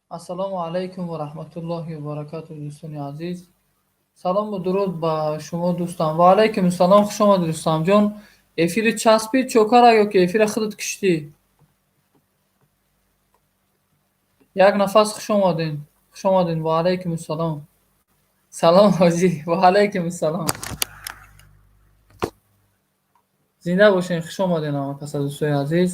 Ассалому алайкум ва раҳматуллоҳи ва баракатуҳ, дӯстони азиз. Салому дуруд ба шумо, дӯстам. Ва алайкум салом, хуш омадед, Рустамҷон. Эфири часпид чокара ё ки эфира худат киштӣ? Як нафас, хуш омадед. Хуш омадед. Ва алайкум салом. Салом, ҳоҷӣ. Ва алайкум салом. Зинда бошед, хуш омадед ҳама каса, дӯстони азиз.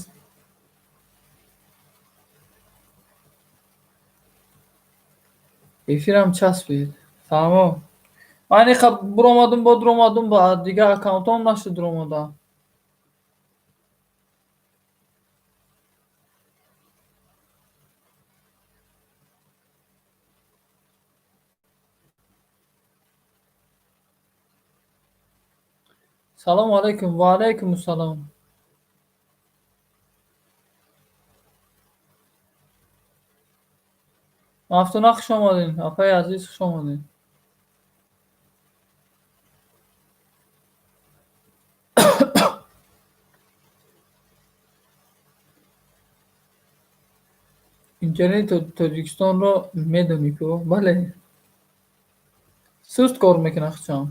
Эфирам часпид. Фаҳмо. Ман иқа буромадум, бо дуромадум, ба дигар аккаунтом нашуд дуромада. Салому алайкум. Ва алайкум салом. Мафтуна, хуш омадед. Апаи азиз, хуш омадед. Интернети Тоҷикистонро медонӣ ку? Бале. Суст кор мекунад хучам.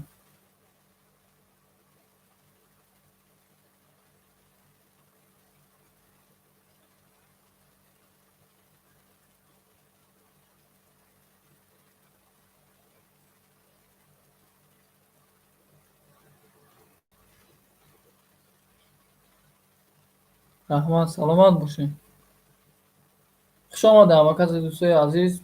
Раҳмат, саломат бошед. Хуш омадед ҳама касе, дӯстои азиз.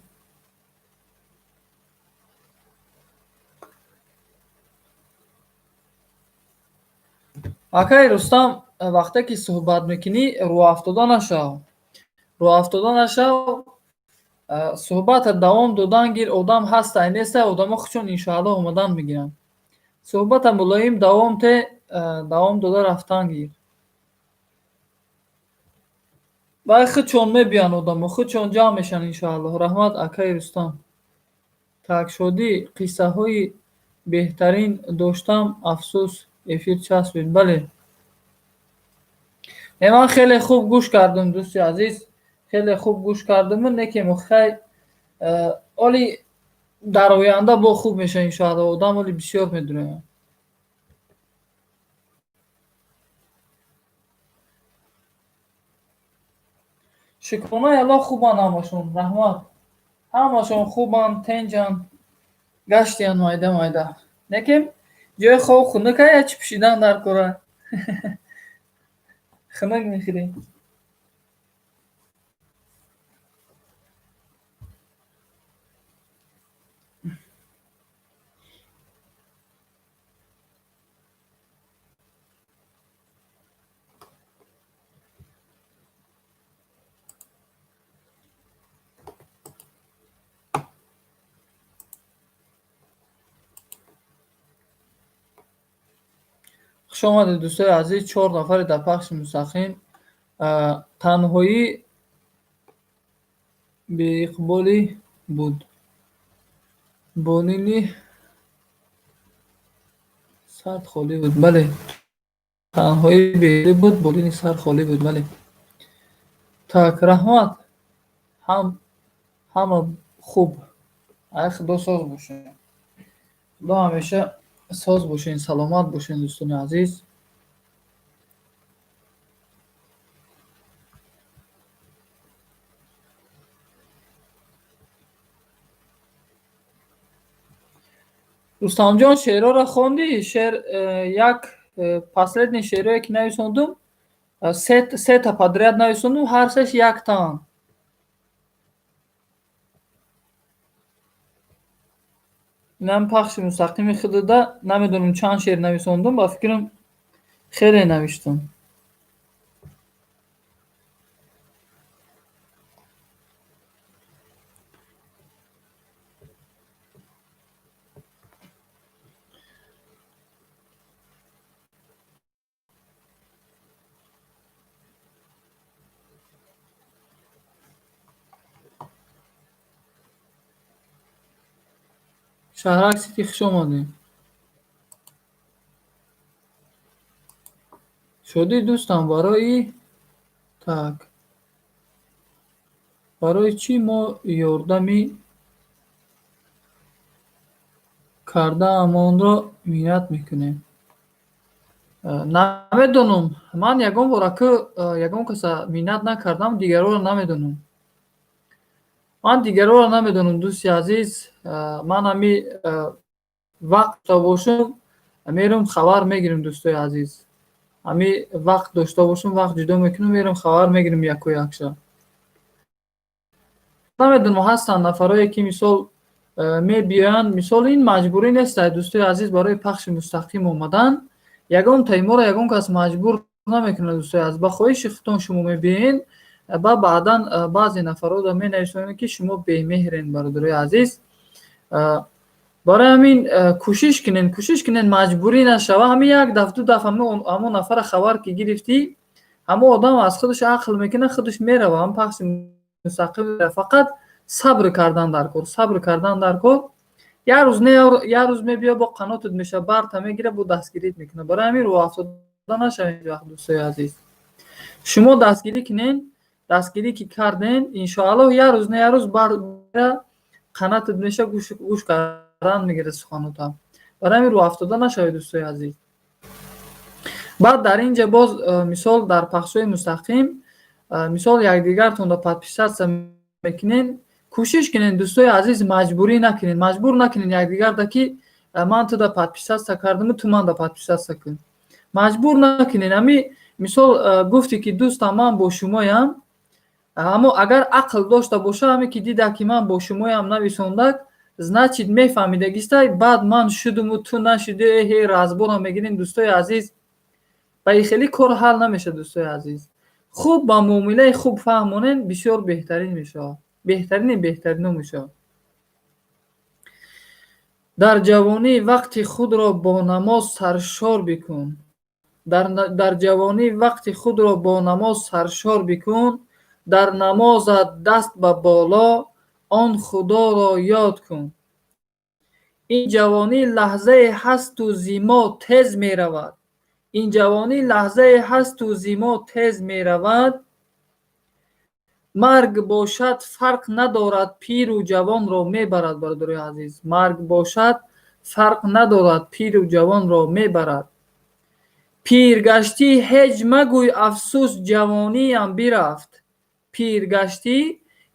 Акаи Рустам, вақте ки суҳбат мекунӣ, рӯҳафтода нашав. Рӯҳафтода нашав, суҳбата давом додан гир, одам ҳастай, нестай, одамо худшон иншоаллоҳ омадан мегиранд. Суҳбата мулоим давом те, давом дода рафтан гир. Вай худшон мебиёнд одамо, худшон ҷамъ мешаванд иншоаллоҳ. Раҳмат, акаи Рустам. Такшодӣ қиссаҳои беҳтарин доштам, афсӯс, эфир часпид. Бале. Э, ман хеле хуб гӯш кардам, дӯсти азиз, хеле хуб гӯш кардам, не ки хай оли дар оянда бо хуб мешавад иншоаллоҳ, одам оли бисёр медурояд. Шукронаи Аллоҳ, хубанд ҳамашон, раҳмат. Ҳамашон хубанд, тенҷанд, гаштиянд майда майда. Лекин ҷои хоб хунук ая, чӣ пӯшидан дар кора. Хунук мехӯрӣ. Хуш омадед, дӯстои азиз, чор нафаре дар пахши мустақим. Танҳоӣ беиқболӣ буд. Болини сард холӣ буд. Бале. Танҳоӣ беиқболӣ буд, болини сар холӣ буд. Бале. Так, раҳмат. Ҳам ҳама хуб. Ай Худо соз бошед. Худо ҳамеша соз бошед, саломат бошед, дӯстони азиз. Рустамҷон, шеърҳоро хондӣ? Шеър як последний шеърое ки нависондум, сета подряд нависондум, ҳар сеш яктаан. Инам пахши мустақими худуда намедонам чанд шеър нависондум, ба фикрам хеле навиштум. Шаҳрак Сити, хуш омадем. Шодӣ дӯстам, барои так барои чӣ мо ёрдами кардаамонро миннат мекунем? Намедонам. Ман ягон бор аку ягон каса миннат накардам, дигарҳоро намедонам. Ман дигарҳоро намедонам, дӯсти азиз. Ман ҳами вақт дошта бошам, мерам хабар мегирам, дӯстои азиз. Ҳами вақт дошта бошам, вақт ҷудо мекунам, мерам хабар мегирам яку якша. Намедонам, ҳастанд нафарое ки мисол мебиёянд, мисол ин маҷбурӣ нест, дӯстои азиз, барои пахши мустақим омадан. Ягон тайморо ягон кас маҷбур намекунад, дӯстои азиз. Ба хоҳиши худтон шумо мебиёед, ба баъдан баъзе нафарҳоро менависонед, ки шумо бемеҳрен, бародарои азиз. Барои ҳамин кӯшиш кунед, маҷбурӣ нашава. Ҳамин як дафъ, ду дафъ ҳамон нафара хабар ки гирифтӣ, ҳамон одам аз худаш ақл мекунад, худаш мерава ҳам пахши мустақим. Фақат сабр кардан дар кор, сабр кардан дар кор. Як рӯз не, як рӯз мебиёд, бо қанотат мешава, барта мегирад, бо дастгирит мекунад. Барои ҳамин рӯҳафтода нашавед вақт, дӯстои азиз. Шумо дастгирӣ кунед, дастгирӣ ки карден, иншоаллоҳ, як рӯз не, як рӯз бар қанатат меша, гӯш кардан мегирад суханота. Барои ҳамин рӯҳафтода нашавед, дӯстои азиз. Баъд дар ин ҷа боз, мисол, дар пахшҳои мустақим, мисол, якдигартонро подписаться мекунед. Кӯшиш кунед, дӯстои азиз, маҷбурӣ накунед, маҷбур накунед якдигарда, ки ман туда подписаться кардаму ту манда подписаться кун. Маҷбур накунед. Ҳами мисол гуфтӣ, ки дӯстам, ман бо шумоям. Аммо агар ақл дошта боша, ҳаме ки дида, ки ман бо шумоям нависондак, значит мефаҳмидагистай. Баъд ман шудуму ту нашудӣ, эҳе, разборам мегирем, дӯстои азиз. Ба ин хеле кор ҳал намешавад, дӯстои азиз. Хуб, ба муомилаи хуб фаҳмонед, бисёр беҳтарин мешавад, беҳтарини беҳтарино мешавад. Дар ҷавонӣ вақти худро бо намоз саршор бикун. Дар ҷавонӣ вақти худро бо намоз саршор бикун, дар намозат даст ба боло он Худоро ёд кун. Ин ҷавонӣ лаҳзае ҳасту зи мо тез меравад. Ин ҷавонӣ лаҳзае ҳасту зи мо тез меравад. Марг бошад, фарқ надорад, пиру ҷавонро мебарад, бародарои азиз. Марг бошад, фарқ надорад, пиру ҷавонро мебарад. Пир гаштӣ, ҳеҷ магӯй афсӯс, ҷавониам бирафт. Пир гаштӣ,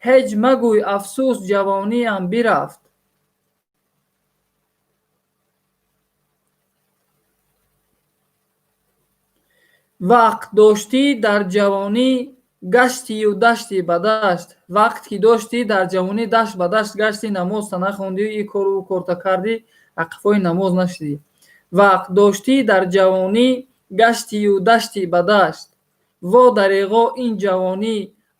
ҳеҷ магӯй афсӯс, ҷавониам бирафт. Вақт доштӣ дар ҷавонӣ, гаштию даштӣ ба дашт. Вақт ки доштӣ дар ҷавонӣ, дашт ба дашт гаштӣ, намозта нахондию ин кору ӯ корта кардӣ, ақфои намоз нашудӣ. Вақт доштӣ дар ҷавонӣ, гаштию даштӣ ба дашт. Во дареғо, ин ҷавонӣ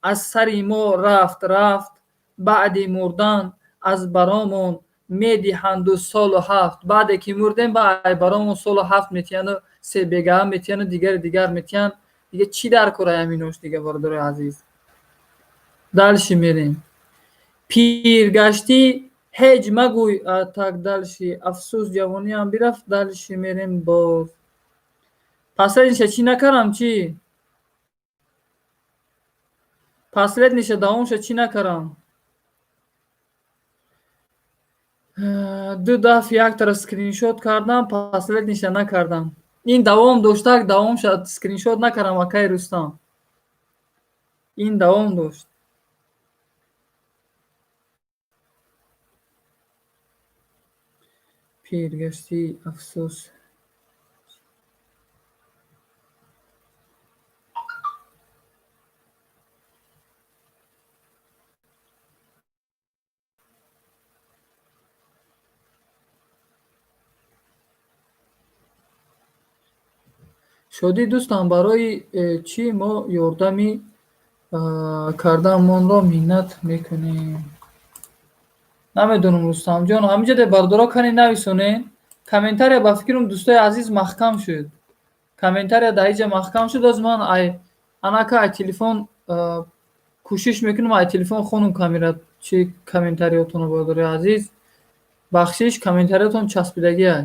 аз сари мо рафт, рафт. Баъди мурдан аз баромон медиҳанду солу ҳафт. Баъде ки мурдем, ба баромон солу ҳафт метиҳану себегаҳа метиҳану дигари дигар метиҳанд. Дига чӣ дар кора ҳаминош дига, бародарои азиз? Дальше мерем. Пир гаштӣ, ҳеҷ магӯй. Так, дальше. Афсӯс, ҷавониам бирафт. Дальше мерем боз. Последний ша чӣ накардам, чӣ? Последний ша, давомша чӣ накардам? Ду дафъ яктара скриншот кардам, последний ша накардам. Ин давом доштак, давомша скриншот накардам, акаи Рустам. Ин давом дошт. Пир гаштӣ, афсӯс. Шодӣ дӯстам, барои чӣ мо ёрдами кардаамонро миннат мекунем? Намедонам, Рустамҷон. Ҳаминҷо де бардоро кане нависонед. Комментария ба фикрам, дӯстои азиз, маҳкам шуд. Комментария дар инҷа маҳкам шуд. Оз ман ай анака ай телефон кӯшиш мекунам, ай телефон хонум камера чи комментариётонро, бародарои азиз. Бахшиш, комментариётон часпидагиай.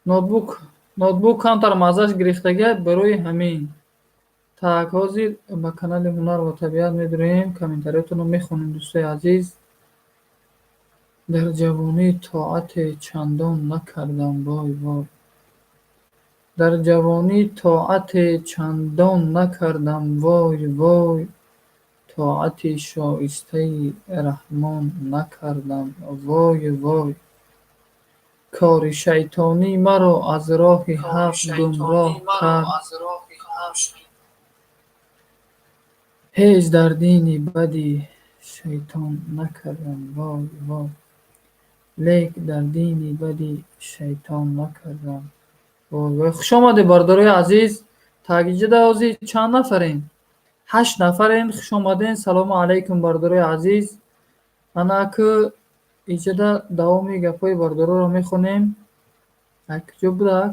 Ноутбук камтар маззаш гирифтагиай, барои ҳамин. Так, ҳозир ба канали Ҳунар ва табиат медурем, комментариётонро мехонем, дӯстои азиз. Дар ҷавонӣ тоате чандон накардам, вой вой. Дар ҷавонӣ тоате чандон накардам, вой вой. Тоати шоистаи Раҳмон накардам, вой вой. Кори шайтонӣ маро аз роҳи ҳақ гумроҳ кард. Ҳеҷ дар дини бади шайтон накардам, вой вой. Лек дар дини бади шайтон накардам, вой вой. Хуш омадед, бародарои азиз. Тагиҷада ҳозир чанд нафарем? 8 нафарем. Хуш омадем. Салому алайкум, бародарои азиз. Ана ку иҷода давоми гапҳои бародароро мехонем. Ай куҷо будак?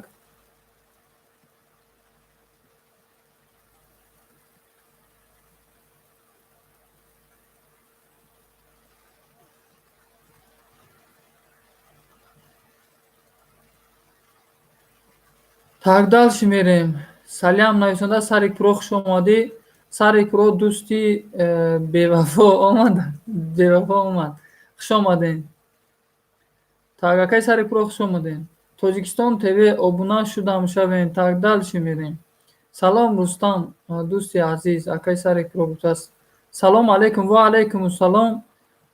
Так, дальше мерем. Салям нависонда Сарик Про, хуш омадӣ. Сарик Про дӯсти бевафо омад. Бевафо омад. Хуш омадем. Так, акай Сарик Про, хуш омадем. Тоҷикистон ТВ обуна шудам шавем. Так, дальше мерем. Салом, Рустам, дӯсти азиз, акай Сарик Про гуфтааст. Салом алейкум, ва алейкум салом.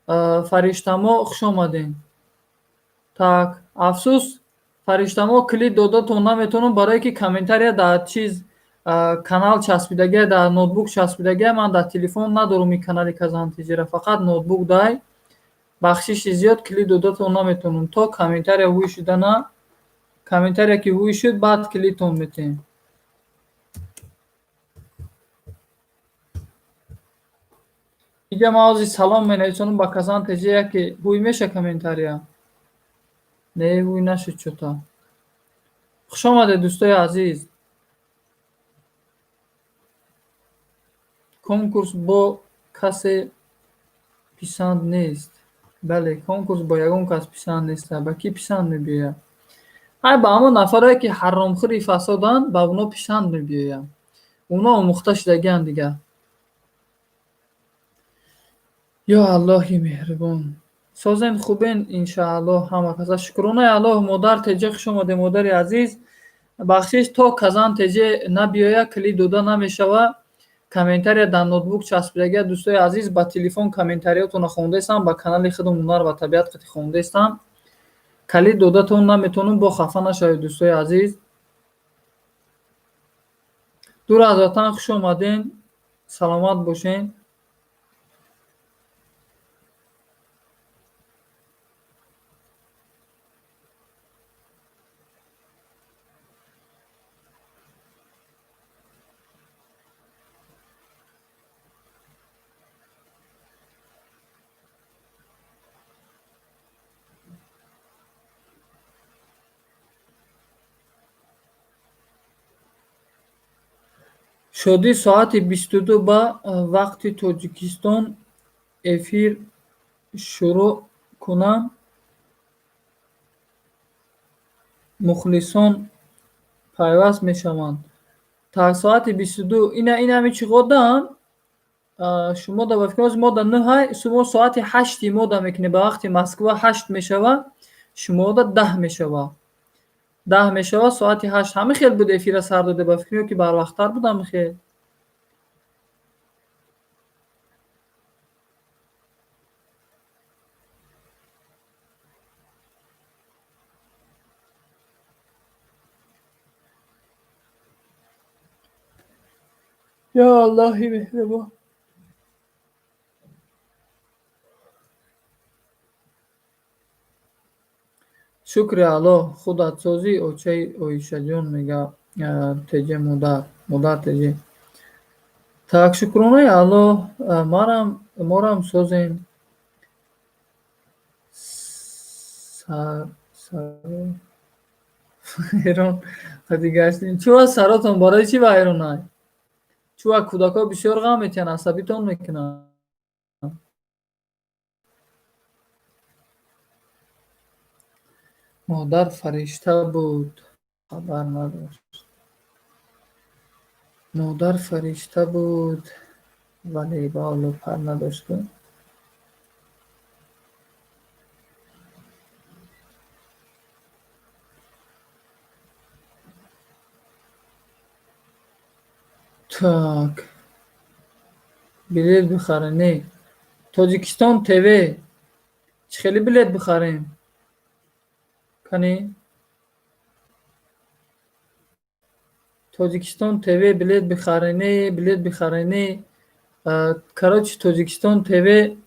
Фариштамо, хуш омадем. Так, афсӯс, фариштамо, клид додатон наметавонам, барое ки комментария дар чиз канал часпидагия, дар ноутбук часпидагия, ман дар телефон надорам ин канали Казан ТЖра, фақат ноутбук дай. Бахшиши зиёд, клид додатон наметавонам. То комментария ҳуй шудана, комментария ки ҳуй шуд, баъд клидтон метем. Иҷа ман ҳозир салом менависонам ба Казан ТЖ, яке ҳуй меша комментария? Не, ҳуй нашуд чӯта. Хуш омадед, дӯстои азиз. Конкурс бо касе писанд нест. Бале, конкурс бо ягон кас писанд нест. Ба кӣ писанд мебиёяд? Ай ба ҳамон нафарое ки ҳаромхӯри фасоданд, ба оно писанд мебиёяд. Оно омӯхта шудагианд дигар. Ё Аллоҳи меҳрубон. Созен, хубен, иншааллоҳ, ҳама каса. Шукронаи Аллоҳ. Модар Теҷе, хуш омадед, модари азиз. Бахшиш, то Казан ТЖ набиёяд, клид дода намешавад. Комментария дар ноутбук часпидагия, дӯстои азиз, ба телефон комментариётонро хондаистам, ба канали худам Ҳунар ва табиат қати хондаистам. Калид додатон наметавонам, бо хафа нашавед, дӯстои азиз. Дур аз ватан, хуш омаден, саломат бошен. Шодӣ, соати 22 ба вақти Тоҷикистон эфир шурӯъ кунам. Мухлисон пайваст мешаванд. Та соати 22 ина ин ҳами чӣ годаам? Шумо да ба фикр мо да нӯҳай, шумо соати 8 мо да мекунед, ба вақти Москва 8 мешава, шумо да 10 мешава. 10 мешава соати 8. Ҳами хел буд эфира сар доде, ба фикр ки барвақттар буд ҳами хел. Ё Аллоҳи меҳрибон. Шукри Аллоҳ, худатсозӣ очаи Оишаҷон, мега теҷе модар, модар теҷе. Так, шукронаи Аллоҳ, морам созем. Эрон гаштем. Чӯ саротон барои чӣ вайронай? Чӯ кӯдакҳо бисёр ғам метиҳанд, асабитон мекунанд. Модар фаришта буд, хабар надошт. Модар фаришта буд, вале болу пар надошт. Так. Билет бихарем, не. Тоҷикистон ТВ. Чӣ хеле билет бихарем? Кани? Тоҷикистон ТВ билет бихарем, не, билет бихарем, не. Короче, Тоҷикистон ТВ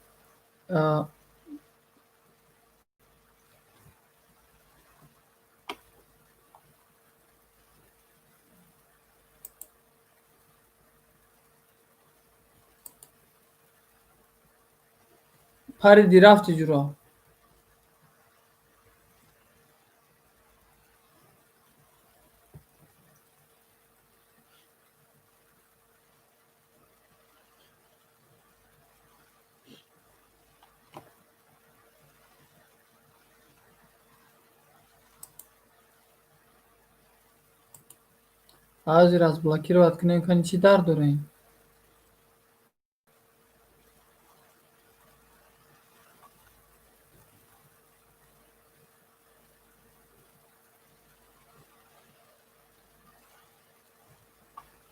париди рафти ҷуро. Ҳозир разблокировать кунем, кани чӣ дард дорем?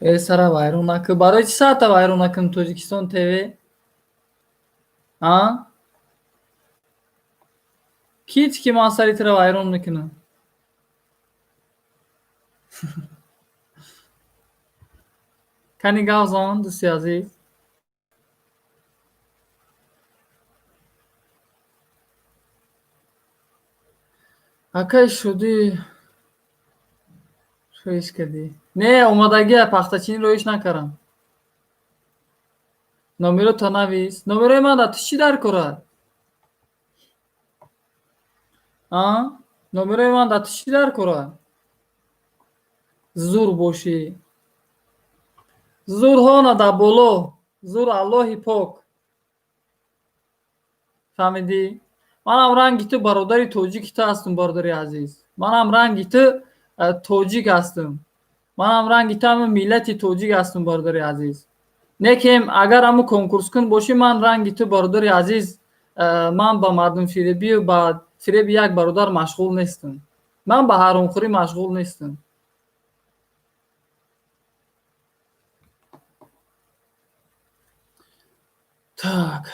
Э, сара вайрон накун. Барои чӣ саата вайрон накунем Тоҷикистон ТВ? А? Кӣ ки ман сари туро вайрон мекунам? Кани гап зан, дӯсти азиз. Акай шудӣ роиш кардӣ? Не, омадагия пахтачинӣ роиш накардам. Номерота навис. Номерои ман дар ту чӣ дар корад? А? Номерои ман дар ту чӣ дар корад? Зур бошӣ. Зурҳо дар боло. Зур Аллоҳи пок. Фаҳмидӣ? Манам ранги ту бародари тоҷики ту ҳастам, бародари азиз. Манам ранги ту тоҷик ҳастам. Манам ранги ту ҳама миллати тоҷик ҳастам, бародари азиз. Некем агар ҳамун конкурскун бошӣ, ман ранги ту, бародари азиз, ман ба мардумфиребию ба фиреби як бародар машғул нестам. Ман ба ҳаромхӯрӣ машғул нестам. Так.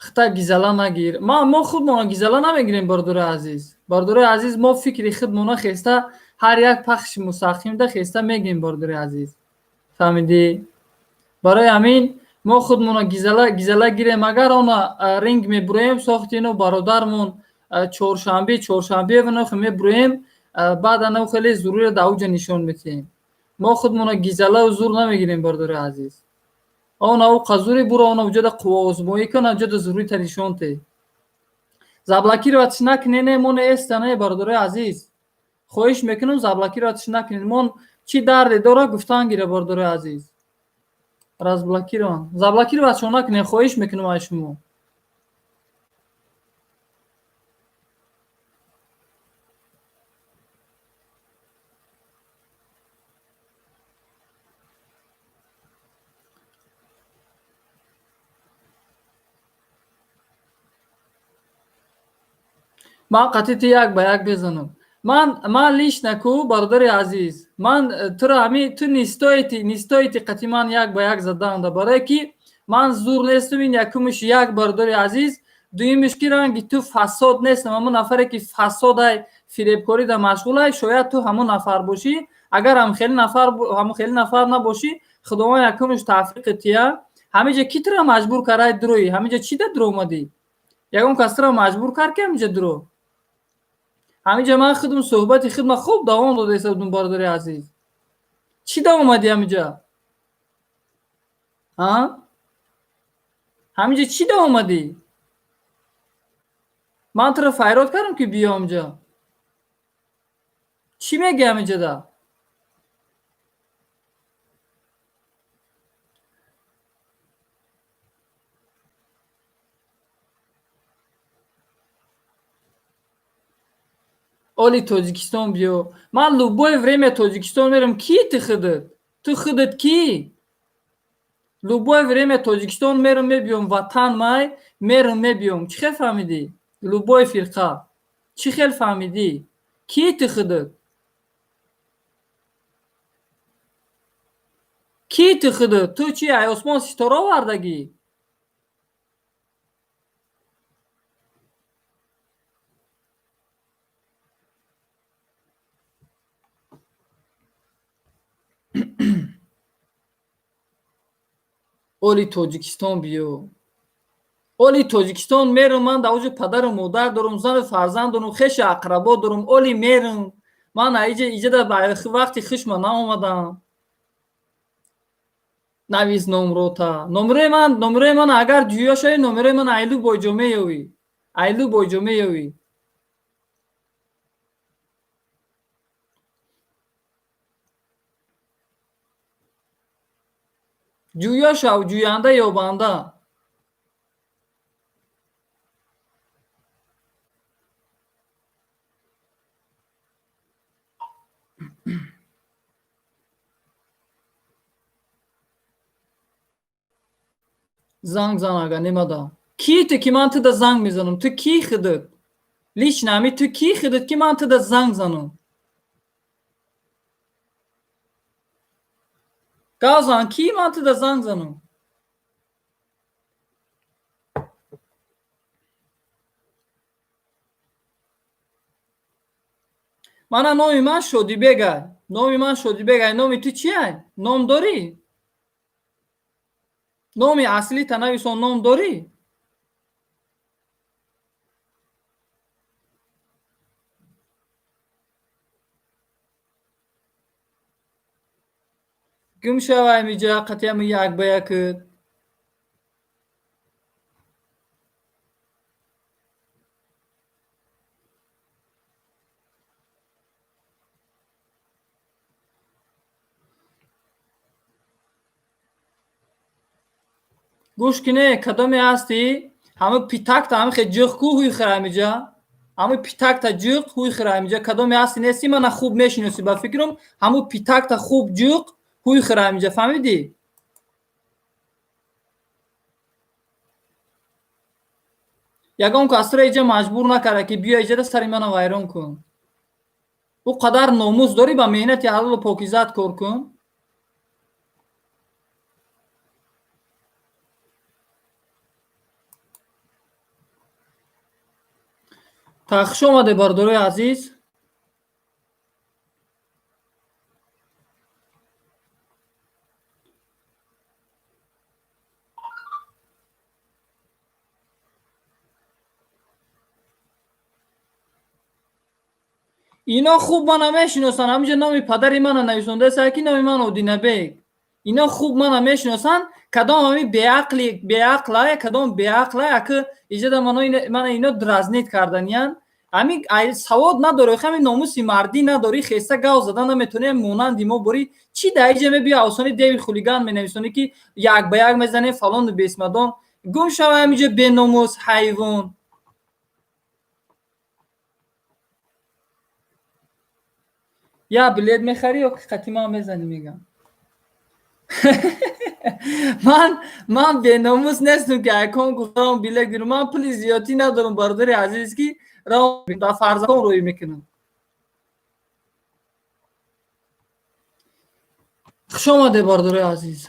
Хита гизала нагир. Мо худмона гизала намегирем, бародари азиз. Бародари азиз, мо фикри худмона хеста ҳар як пахши мустақимда хеста мегӯем, бародари азиз. Фаҳмидӣ? Барои ҳамин мо худмона гизала гизала гирем, агар она ринг мебуроем, сохти ино бародармон чоршанбе чоршанбе мебуроем, баъд ана хеле зуриро дар уҷа нишон медиҳем. Мо худмона гизалаву зур намегирем, бародари азиз. Она ӯ қазури буро, она уҷода қувваозмоӣ кун, уҷода зурита нишон те. Заблокировать накунене, мо неэста не, бародарои азиз. Хоҳиш мекунам, заблокировать накунед. Мон чӣ дарде дора, гуфтан гира, бародарои азиз. Разблокирован. Заблокировать накунед, хоҳиш мекунам аз шумо. Ман қатъи ту як ба як безанам. Ман лично ку, бародари азиз, ман туро ҳами ту не стоите қатъи ман як ба як задаанда, барое ки ман зур нестам. Ин якумиш як, бародари азиз, дуюмиш ки ранги ту фасод нестам. Ҳамон нафаре ки фасодай, фиребкорида машғулай, шояд ту ҳамон нафар бошӣ. Агар ҳамхели нафар набошӣ, Худованд якумш тавфиқи тия. Ҳамиҷа ки тура маҷбур кард дуроӣ? Ҳамиҷа чӣ да дуро омадӣ? Ягон кас тура маҷбур кард ки ҳамиҷа дуро? Ҳамиҷа ман худам суҳбати худма хуб давом дода истодам, бародари азиз. Чӣ да омадӣ ҳамиҷа? А? Ҳамиҷа чӣ да омадӣ? Ман туро файрод кардам ки биё ҳамиҷа. Чӣ мегӯӣ ҳамиҷада? Оли Тоҷикистон биё. Ман любое время Тоҷикистон мерам. Кӣ ту худат? Ту худат кӣ? Любое время Тоҷикистон мерам, мебиём. Ватан май, мерам, мебиём. Чӣ хел фаҳмидӣ? Любой фирқа. Чӣ хел фаҳмидӣ? Кӣ ту худат? Кӣ ту худат? Ту чӣ, ай осмон ситора овардагӣ? Оли Тоҷикистон биё. Оли Тоҷикистон мерам, ман дар оҷо падару модар дорам, зану фарзанд дорам, хешу ақрабо дорам. Оли мерам. Ман иҷа вақти хушма наомадам. Навис номрота. Номрои ман агар ҷӯё шавӣ, номрои ман айлу бойҷо меёвӣ. Айлу бойҷо меёвӣ. Ҷӯё шав, ҷӯянда ёбанда. Занг зан ага немада. Кӣ ту ки ман туда занг мезанам? Ту кӣ худат? Лично ами ту кӣ худат ки ман туда занг занам? Гав зан, кӣ ман туда занг занам? Мана номи ман Шодибегай. Номи ман Шодибегай. Номи ту чиай? Ном дорӣ? Номи аслита нависон, ном дорӣ? Гум шавай миҷа қатъиями як ба якат. Гӯш кине, кадоме ҳастӣ? Ҳамн питакта ҳамн хе ҷиқ ку ҳуй хира ҳамиҷа. Ҳамн питакта ҷиқ ҳуй хира ҳамиҷа. Кадоме ҳастӣ нестӣ, мана хуб мешиносӣ ба фикрам. Ҳамн питакта хуб ҷиқ ҳуй хира ҳамиҷа, фаҳмидӣ? Ягон кас туро иҷа маҷбур накарда ки биё иҷада сари мана вайрон кун. Ӯ қадар номус дорӣ, ба меҳнати ҳалолу покизаат кор кун. Та хуш омадед, бародарои азиз. Ино хуб мана мешиносанд. Ҳаминҷо номи падари мана нависондааст ки номи ман Одинабек. Ино хуб мана мешиносанд. Кадом ҳамин беақли беақлая, кадом беақлая, аки иҷода мана ино дразнить карданиян. Ҳамин савод надорӣ, ҳамин номуси мардӣ надорӣ, хеста гав зада наметавонӣ, монанди мо борӣ. Чӣ дар иҷа мебиё осони деви хулиган менависонӣ ки як ба як мезанем фалону бесмадон. Гум шава ҳаминҷо, беномус ҳайвон. Я билет мехарӣ ё ки қатъи ман мезанӣ, мегам. Ман беномус нестам ки айкон гуфтам билет гирам. Ман пули зиёдтӣ надорам, бародари азиз, ки дар фарзандон рӯй мекунам. Хуш омадед, бародарои азиз.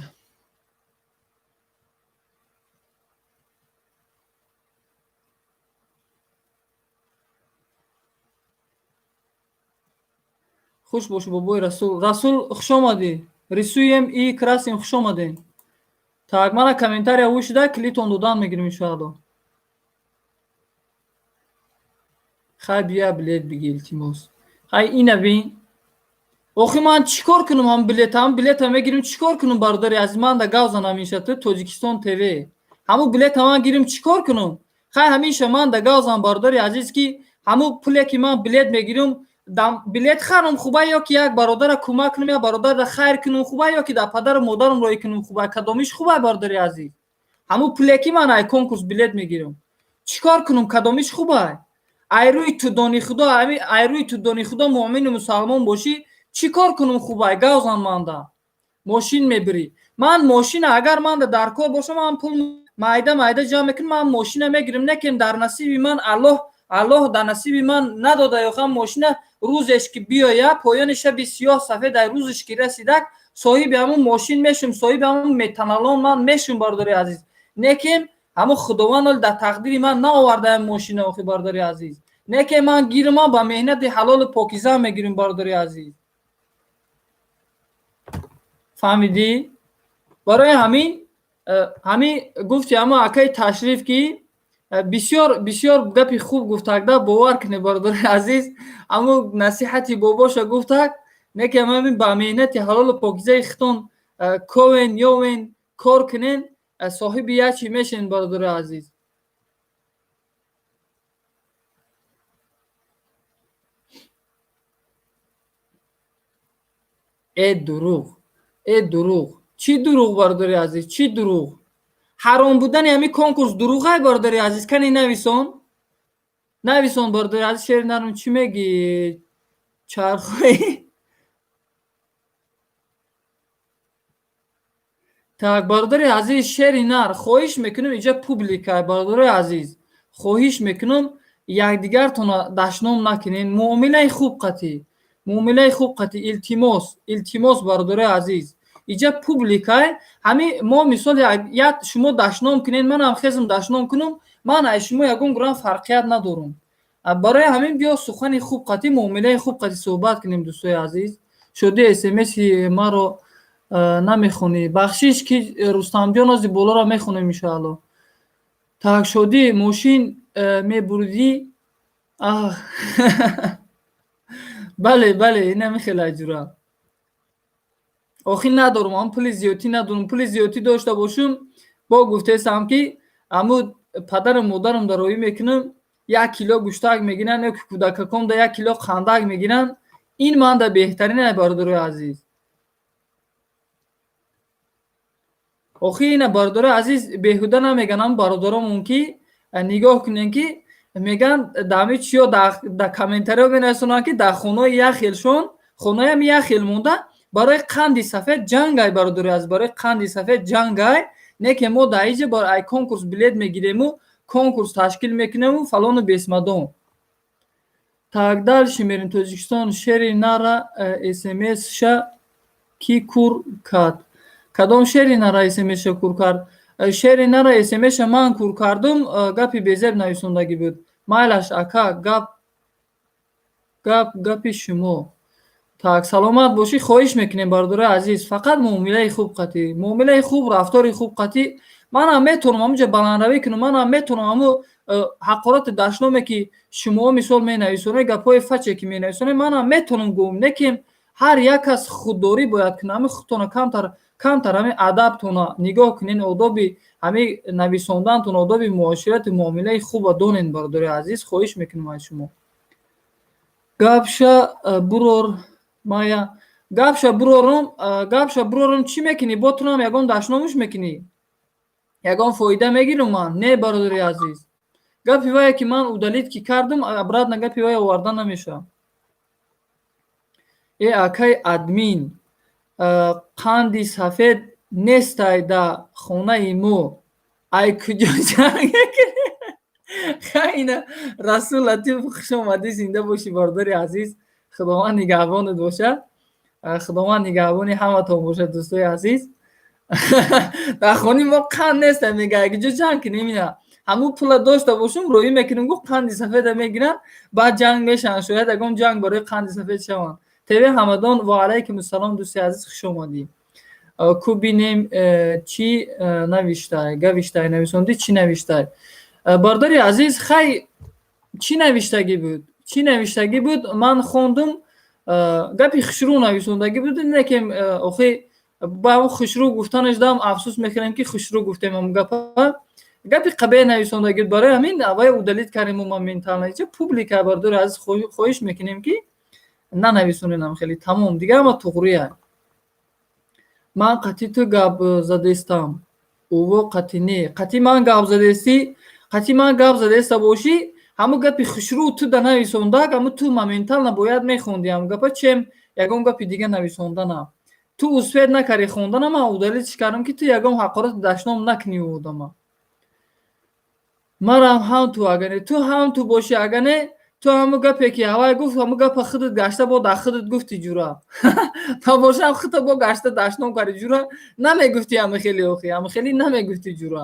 Хуш бошӣ, бобои Расул. Расул, хуш омадӣ. Рисуем и красим, хуш омадем. Так, мана комментария вушида, клитон додан мегирем, иншоалло. Хай, бия, билет биги, илтимос. Хай, ина бин. Охи, ман чӣ кор кунам? Ҳам билет, ҳам билета мегирим, чӣ кор кунам, бародари азиз? Ман да гав занам инша, ту Тоҷикистон ТВ. Ҳамун билета ман гирим, чӣ кор кунам? Хай, ҳамиша ман да гав зан, бародари азиз, ки ҳамун пуле ки ман билет мегирам, билет харам хуба ё ки як бародара кӯмак кунам, як бародарра хайр кунам хуба ё ки дар падару модарам роҳӣ кунам хуба? Кадомиш хуба, бародари азиз? Ҳамун пуле ки ман ай конкурс билет мегирам, чӣ кор кунам? Кадомиш хуба? Ай рӯи тудони худо, ай рӯи тудони худо, муъмину мусалмон бошӣ, чӣ кор кунам хубай? Гав зан манда. Мошин мебирӣ. Ман мошина, агар манда дар кор бошам, ман пул майда майда ҷамъ мекунам, ман мошина мегирам. Некем дар насиби ман Аллоҳ, Аллоҳ дар насиби ман надода. Ёхам мошина рӯзеш ки биёя, поёни шаби сиёҳ сафед, ай рӯзеш ки расидак, соҳиби ҳамун мошин мешум, соҳиби ҳамун метаналон ман мешум, бародари азиз. Некем ҳамун Худованд оли дар тақдири ман наоварда ҳам мошина, охи, бародари азиз. Неке ман гирмам, ба меҳнати ҳалолу покиза мегирим, бародари азиз, фаҳмидӣ? Барои ҳамин ҳамин гуфти ҳамун акаи Ташриф, ки бисёр бисёр гапи хуб гуфтакда, бовар кунед, бародари азиз, ҳамун насиҳати бобоша гуфтак. Неке ҳамин ба меҳнати ҳалолу покизаи хитон ковен, ёвен, кор кунен, соҳиби як чӣ мешен, бародари азиз. Э, дурӯғ, э, дурӯғ. Чӣ дурӯғ, бародари азиз, чӣ дурӯғ? Ҳаром будани ҳамин конкурс дурӯғай, бародари азиз? Кани, нависон, нависон, бародари азиз. Шери нарм, чӣ мегӣ? Чархои. Так, бародари азиз, шери нар, хоҳиш мекунам, иҷа публика, бародарои азиз, хоҳиш мекунам, якдигартона дашном накунед. Муомилаи хуб қатӣ, муомилаи хуб қатӣ, илтимос, илтимос, бародарои азиз. Иҷа публикай. Ҳамин мо мисол як шумо дашном кунед, манам хезм дашном кунам, ман аз шумо ягон гурам фарқият надорам. Барои ҳамин биё, сухани хуб қатӣ, муомилаи хуб қатӣ суҳбат кунем, дӯстои азиз. Шуди смси маро намехонӣ, бахшиш, ки Рустамҷон ози болоро мехонем, иншоалло. Так, Шодӣ, мошин мебурдӣ? Ах, бале, бале, инами хеле аҷура. Охир надорум, ҳам пули зиёдтӣ надорум. Пули зиёдтӣ дошта бошум, бо гуфтесам, ки ҳамун падару модарам дар роҳӣ мекунам, як кило гӯштак мегиранд ё ки кӯдакакомда як кило қандак мегиранд. Ин манда беҳтарин ай, бародарои азиз. Охир ина, бародарои азиз, беҳуда намеган ҳам бародаромон, ки нигоҳ кунем, ки меган дар чиё, дар комментариҳо менависонанд, ки дар хонаи як хелшон, хонаям як хел монда, барои қанди сафед ҷангай, бародари азиз, барои қанди сафед ҷангай. Не ки мо дар иҷа ай конкурс билет мегирему, конкурс ташкил мекунему, фалону бесмадон. Так, дальше мерем. Тоҷикистон, шери нара смсша кӣ кур кард? Кадом шери нара смсша кур кард? Шери нара смсша ман кур кардум, гапи безеб нависондагӣ буд. Майлаш, ака, гап гап гапи шумо. Так, саломат бошӣ. Хоҳиш мекунем, бародарои азиз, фақат муомилаи хуб қатӣ, муомилаи хуб, рафтори хуб қатӣ. Манам метавонам ҳамунҷа баландравӣ кунам, манам метавонам ҳамун ҳақорати дашноме, ки шумоҳо мисол менависонед, гапҳои фаче, ки менависонед, манам метавонам гӯм. Лекин ҳар як кас худдорӣ бояд кунад. Ҳамин худтона камтар камтар, ҳамин адабтона нигоҳ кунед, одоби ҳамин нависондантон, одоби муоширати, муомилаи хуба донед, бародарои азиз, хоҳиш мекунам аз шумо. Гапша бурор, мая, гапша бурорум, гапша бурорум. Чӣ мекунӣ? Бо тунам ягон дашномуш мекунӣ, ягон фоида мегирам ман? Не, бародари азиз, гапи вае, ки ман удалить ки кардам, обратно гапи вае оварда намешавад. Э, акай админ, қанди сафед нестай да хонаи мо, ай куҷо ҷанг? Хайна, Расул Латиф, хуш омадӣ, зинда бошӣ, бародари азиз. Худованд нигаҳбонат бошад, Худованд нигаҳбони ҳаматон бошад, дӯстои азиз. Дар хонаи мо қанд неста, мега, куҷо ҷанг кунем? Ина ҳамун пула дошта бошум, роҳӣ мекунем, гуфт, қанди сафеда мегиранд, баъд ҷанг мешаванд. Шояд ягон ҷанг барои қанди сафед шаванд. ТВ Ҳамадон, ва алайкум ассалом, дӯсти азиз, хуш омадӣ. Ку бинем, чӣ навиштай, гавиштай, нависондӣ, чӣ навиштай? Бародари азиз, хай, чӣ навиштагӣ буд? Чӣ навиштагӣ буд? Ман хондум, гапи хушрӯ нависондагӣ буд, лекин охи ба ҳамн хушрӯ гуфтанаш дам афсӯс мекунем, ки хушрӯ гуфтем ҳамн гапа. Гапи қабеҳ нависондагӣ буд, барои ҳамин аввай удалить кардем моментально. Ча публика, бародари азиз, хоҳиш мекунем, ки нанависонем хеле, тамом, дигар ҳама туғрия. Ман қатъи ту гап задестам, ӯво қатъи не. Қатъи ман гап задестӣ, қатъи ман гап задеста бошӣ, ҳамун гапи хушрӯ ту да нависондак, ҳамун ту моментально бояд мехондӣ ҳамун гапа, чем ягон гапи дига нависондана. Ту успеть накардӣ хондана, ман удалить кардам, ки ту ягон ҳақорати дашном накунӣ ӯ одама. Марам ҳам ту, агар не ту ҳам ту бошӣ, агар не ту ҳамун гапе ки ҳавай гуфт, ҳамун гапа худат гашта бо дар худат гуфти, ҷура. Набошам, худта бо гашта дашном кардӣ, ҷура. Намегуфтӣ ҳама хеле, охи, ҳама хеле намегуфтӣ, ҷура.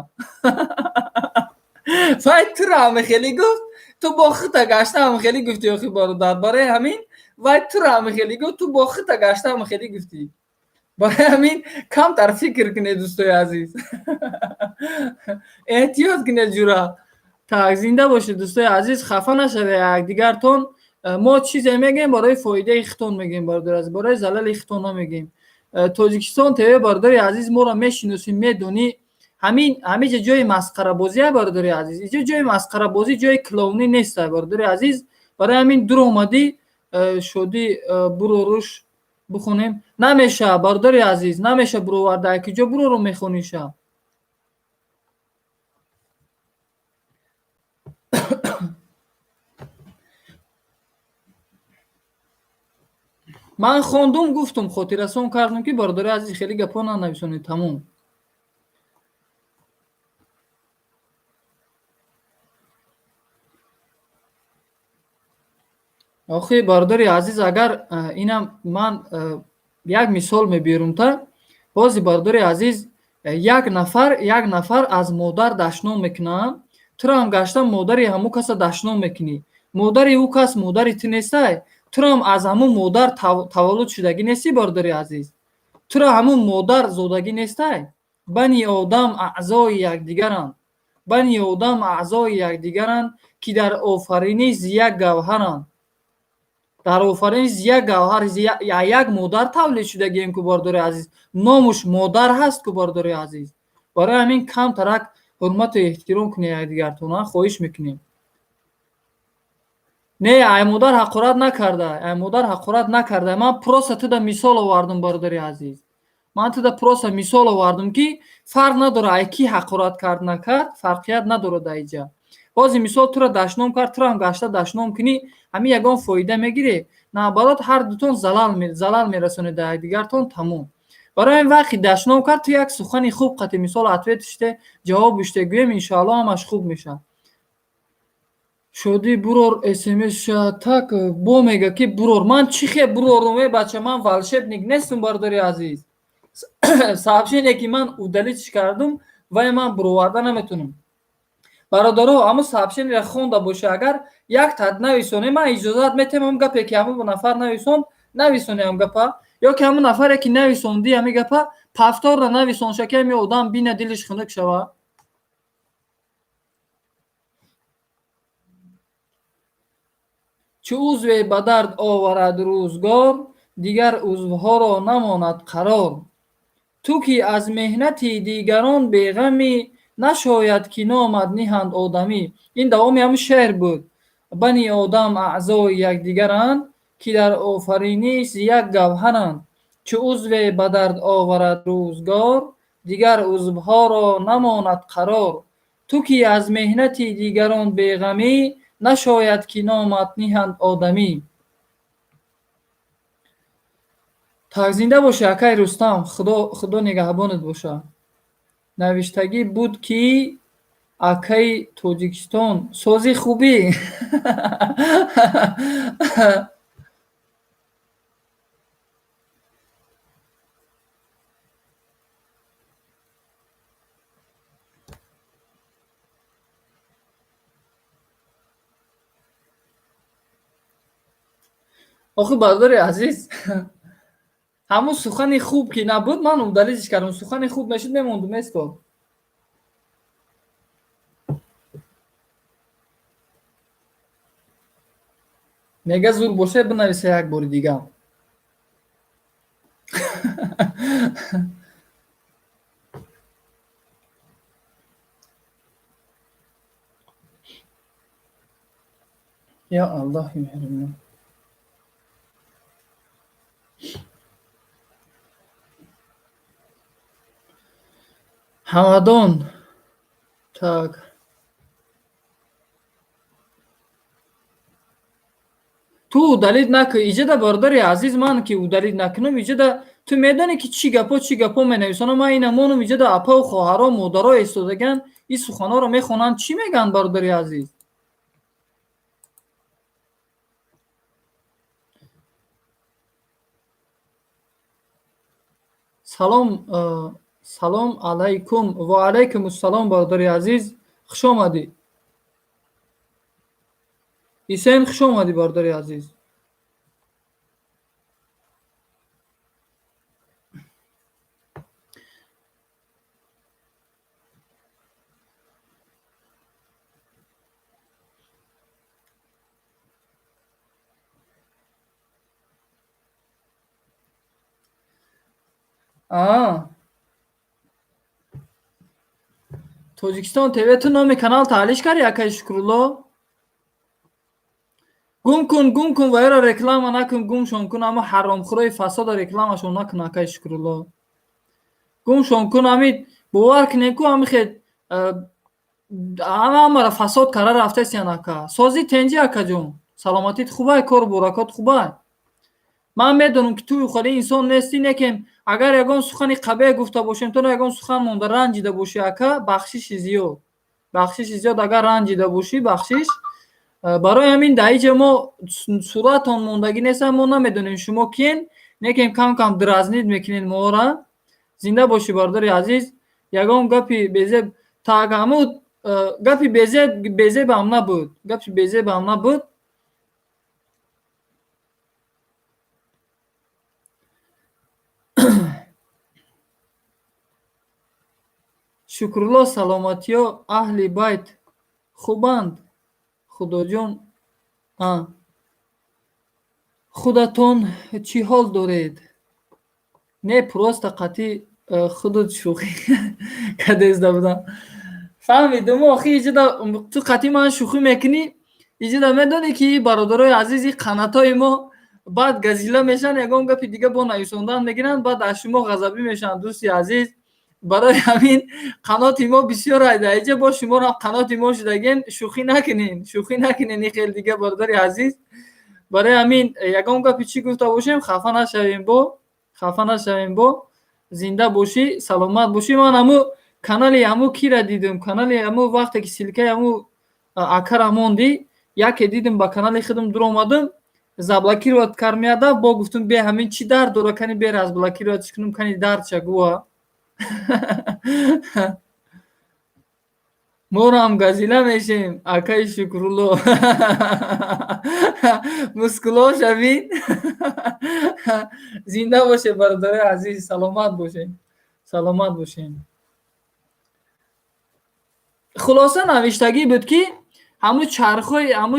Вай тура ҳама хеле гуфт, ту бо худта гашта ҳама хеле гуфтӣ, охи, бародар. Барои ҳамин вай тура ҳама хеле гуфт, ту бо худта гашта ҳама хеле гуфтӣ. Барои ҳамин камтар фикр кунед, дӯстои азиз, эҳтиёт кунед, ҷура. Так, зинда бошед, дӯстои азиз, хафа нашавед якдигартон. Мо чизе мегӯем, барои фоидаи худтон мегӯем, бародари азиз, барои залали худтон намегӯем. Тоҷикистон ТВ, бародари азиз, моро мешиносӣ, медонӣ, ҳамин ҳамиҷа ҷои масхарабозия, бародари азиз, иҷо ҷои масхарабозӣ, ҷои клоунӣ неста, бародари азиз. Барои ҳамин дур омадӣ, шодӣ, буроруш бихонем. Намеша, бародари азиз, намеша буроварда, киҷо бурору мехониша? Ман хондум, гуфтум, хотиррасон кардам, ки бародари азиз, хеле гапҳо нанависонед, тамом. Охи, бародари азиз, агар инам ман як мисол мебиёрам та ҳозир, бародари азиз, як нафар аз модар дашном мекунад, тураам гашта модари ҳамун каса дашном мекунӣ. Модари ӯ кас модари ту нестай? Тураам аз ҳамун модар таваллуд шудагӣ нестӣ, бародари азиз? Тура ҳамун модар зодагӣ нестай? Бани одам аъзои якдигаранд, бани одам аъзои якдигаранд, ки дар офариниш зи як гавҳаранд. Дар офариниш зи як гавҳар, як модар тавлид шудагием ку, бародари азиз, номуш модар ҳаст ку, бародари азиз. Барои ҳамин камтарак ҳурмату эҳтиром кунед якдигартона, хоҳиш мекунем. Не, ай модар ҳақорат накарда, ай модар ҳақорат накарда. Ман просто туда мисол овардум, бародари азиз, ман туда просто мисол овардум, ки фарқ надорад, ай кӣ ҳақорат кард, накард, фарқият надорад. Дар иҷа ҳозир мисол тура дашном кард, тураам гашта дашном кунӣ, ҳамин ягон фоида мегирӣ? Наоборот, ҳар дутон залал мерасонед дар якдигартон, тамом. Барои ҳамин вақти дашном кард, ту як сухани хуб қати мисол ответ ште, ҷавоб биште, гӯем, иншоалло, ҳамаш хуб мешавад. Шодӣ, бурор смс. Так, бо мега, ки бурор. Ман чӣ хел бурорум, е бача? Ман волшебник нестум, бародари азиз. Сообщение ки ман удалить кардум, вай ман буроварда наметонам, бародаро. Ҳамун сообщение ро хонда боша, агар як тад нависоне, ман иҷозат метиҳам, ҳамун гапе ки ҳамун нафар нависон, нависоне ҳамун гапа, ё ки ҳамун нафаре ки нависонди ҳамин гапа, повторно нависонша, ки ҳамин одам бина, дилиш хунук шава. Чу узве ба дард оварад рӯзгор, дигар узвҳоро намонад қарор. Ту ки аз меҳнати дигарон беғамӣ, нашояд ки номат ниҳанд одамӣ. Ин давоми ҳамун шеър буд: бани одам аъзои якдигаранд, ки дар офариниш як гавҳаранд. Чу узве ба дард оварад рӯзгор, дигар узвҳоро намонад қарор. Ту ки аз меҳнати дигарон беғамӣ, нашояд ки номат ниҳанд одамӣ. Так, зинда бошӣ, акай Рустам, Худо нигаҳбонат бошад. Навиштагӣ буд, ки акаи Тоҷикистон сози хубӣ. Охи, бародари азиз, ҳамун сухани хуб ки набуд, ман удалить ш кардам. Сухани хуб мешуд, мемондум, место. Мега, зур боша, бинависа як бори дига. Ё Аллоҳи меҳрубон. Ҳамадон. Так. Ту удалить накун. Иҷода, бародари азиз, ман ки удалить накунам, иҷода ту медонӣ, ки чӣ гапо, чӣ гапо менависонам. Ман ина монум, иҷода апаву хоҳаро, модаро истодаган, ин суханҳоро мехонанд, чӣ мегӯянд, бародари азиз? Салом, салом алайкум. Ва алайкум ассалом, бародари азиз, хуш омадӣ. Исен, хуш омадӣ, бародари азиз. А Тоҷикистон ТВ, ту номи канал таҳлиш кардӣ, акаи Шукрулло? Гум кун, гум кун, ва ёро реклама накун, гумшон кун, аммо ҳаромхӯрои фасода рекламашон накун, акаи Шукрулло. Гумшон кун, ами бовар кунем ку, ами хел ҳамаро фасод карда рафтасиян, ака. Сози тенҷи, акаҷон. Саломатит хубай, кору буракот хубай. Ман медонам, ки ту хеле инсон нестӣ, лекин агар ягон сухани қабеҳ гуфта бошем, то ягон сухан монда ранҷида бошӣ, ака, бахшиши зиёд. Бахшиши зиёд, агар ранҷида бошӣ, бахшиш. Барои ҳамин дар иҷа мо суратон мондагӣ нест, мо намедонем, шумо киен, лекин кам кам дразнить мекунед моро. Зинда бошӣ, бародари азиз. Ягон гапи безеб, так, ҳамун гапи безеб, безебам набуд. Гапи безебам набуд. Шукрулло, саломатиё, аҳли байт хубанд? Худоҷон, а худатон чӣ ҳол доред? Не, просто қатъи худут шӯхӣ кардеста будам. Фаҳмидум, охи, иҷода ту қатъи ман шӯхӣ мекунӣ, иҷода медонӣ, ки бародарои азизи қанатҳои мо баъд газила мешаванд, ягон гапи дига бо нависондан мегиранд, баъд аз шумо ғазабӣ мешаванд, дӯсти азиз. Барои ҳамин қаноти мо бисёр айда иҷа, бо шуморо қаноти мо шудагин, шӯхӣ накунен, шӯхӣ накунен и хел дига, бародари азиз. Барои ҳамин ягон гапи чӣ гуфта бошем, хафа нашавем, бо хафа нашавем, бо зинда бошӣ, саломат бошӣ. Ман ҳаму канали ҳаму кира дидум, канали ҳаму вақте ки ссылка и ҳаму акара мондӣ, яке дидум, ба канали худам дуромадам, заблокировать кармеяда, бо гуфтум, бе ҳамин чӣ дард дора, кани бе разблокировать кунум, кани дардша гӯва. Моро газила мешем, акаи Шукрулло. Мускуло шавин. Зинда боше, бародарои азиз, саломат бошем, саломат бошем. Хулоса, навиштагӣ буд, ки ҳамун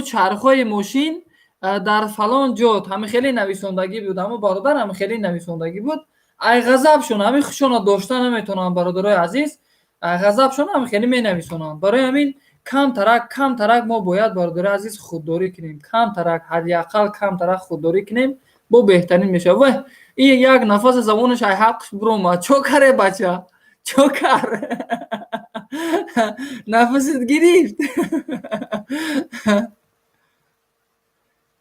чархҳои мошин дар фалон ҷо ҳами хеле нависондагӣ буд, ҳамун бародар ҳами хеле нависондагӣ буд. Ай ғазабшон ҳамин хушона дошта наметавонанд, бародарои азиз, ғазабшон ҳами хеле менависонанд. Барои ҳамин камтарак, камтарак мо бояд, бародарои азиз, худдорӣ кунем, камтарак, ҳадди ақал камтарак худдорӣ кунем, бо беҳтарин мешавад. Вай, и як нафаса забонаш ай ҳаққш биромад. Чо каре, бача, чо кар, нафасат гирифт?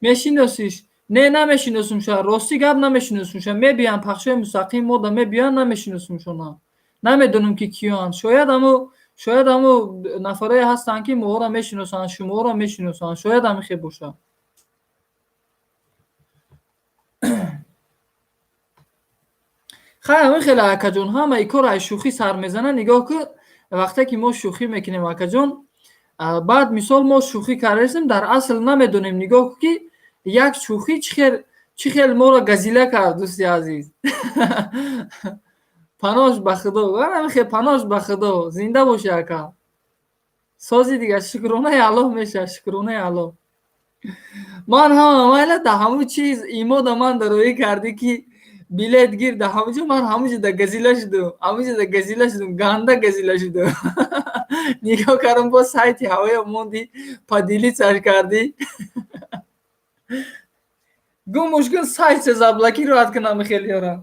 Мешиносиш? Не, намешиносумша, рости гап, намешиносумша. Мебиям пахшои мустақим мода мебиёянд, намешиносумшона, намедонам, ки киёанд. Шояд ҳаму нафарое ҳастанд, ки моҳоро мешиносанд, шумоҳоро мешиносанд, шояд ҳамин хел бошад. Хай, ҳамин хеле, акаҷон, ҳамаи кор аз шӯхӣ сар мезанад. Нигоҳ кун, вақте ки мо шӯхӣ мекунем, акаҷон, баъд мисол мо шӯхӣ кардастем, дар асл намедонем. Нигоҳ кун, ки як шӯхӣ чӣ хел Чӣ хел моро газила кард, дӯсти азиз. Панош ба Худо, хел панош ба Худо. Зинда бошӣ, ака. Сози дига, шукронаи Аллоҳ мешавад, шукронаи Аллоҳ. Ман ҳама майла да ҳамун чиз имода ман дароӣ кардӣ, ки билет гир, да ҳамунҷо ман ҳамунҷо да газила шудум, ҳамунҷо да газила шудум, ганда газила шудум. Нигоҳ кардам, боз сайти ҳавоя монди, поделиться ш кардӣ. Гумуш кун, сайтша заблокировать кунам хелиёра.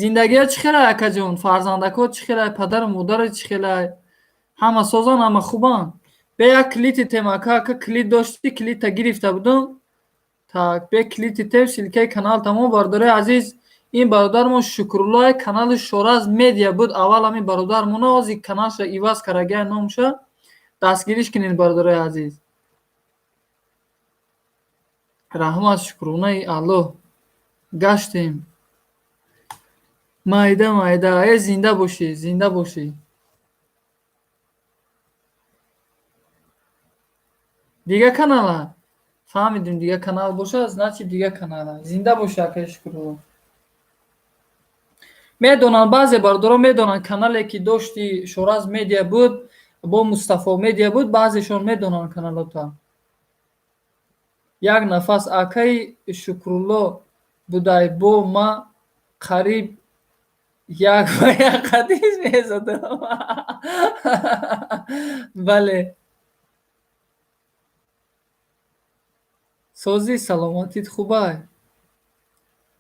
Зиндагиҳо чӣ хелай, акаҷон? Фарзандакҳо чӣ хелай? Падару модарат чӣ хелай? Ҳама созанд, ҳама хубанд? Бе як калити тем, ака, ака, калид доштӣ, калидта гирифта будум. Так, бе калити тем, ссылка и канал тамом. Бародарои азиз, ин бародармон Шукруллои, канали Шораз Медиа буд аввал ҳамин бародармона, ҳозир каналша иваз кардагиай номша. Дастгириш кунед, бародарои азиз. Раҳмат, шукронаи Аллоҳ, гаштем. Майда майда, э, зинда бошӣ, зинда бошӣ. Дига канала? Фаҳмидем, дига канал бошад, значит, дига канала. Зинда бошӣ, акаи Шукрулло. Медонанд, баъзе бародарон медонанд, канале ки дошти, Шораз Медиа буд, бо Мустафо Медиа буд, баъзешон медонанд каналота. Як нафас акаи Шукрулло будай, бо ма қариб як ба як қадис мезадам. Бале. Созӣ, саломатит хубай?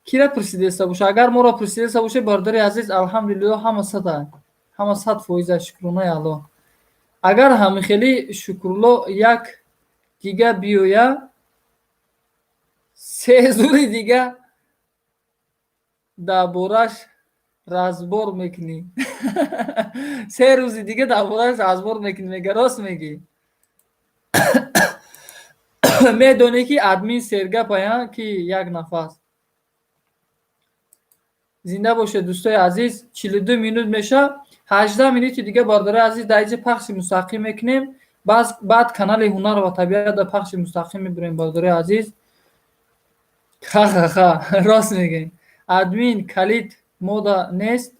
Кира пурсидеста боша? Агар моро пурсидеста бошед, бародари азиз, алҳамдулиллоҳ, ҳама сада, ҳама 100%, шукронаи Аллоҳ. Агар ҳамихелӣ Шукрулло як дига биёя, се зури дига дар бораш разбор мекунӣ. 3 рӯзи дига дар бораш разбор мекунӣ, мега, рост мегӣ. Медонӣ, ки админ сергапая, ки як нафас. Зинда бошед, дӯстои азиз. 42 минут меша, 18 минути дига, бародарои азиз, дар инҷа пахши мустақим мекунем, баъд канали Ҳунар ва табиат дар пахши мустақим мебурем, бародарои азиз. Ха-ха-ха, рост мегӯем. Админ, калид мода нест.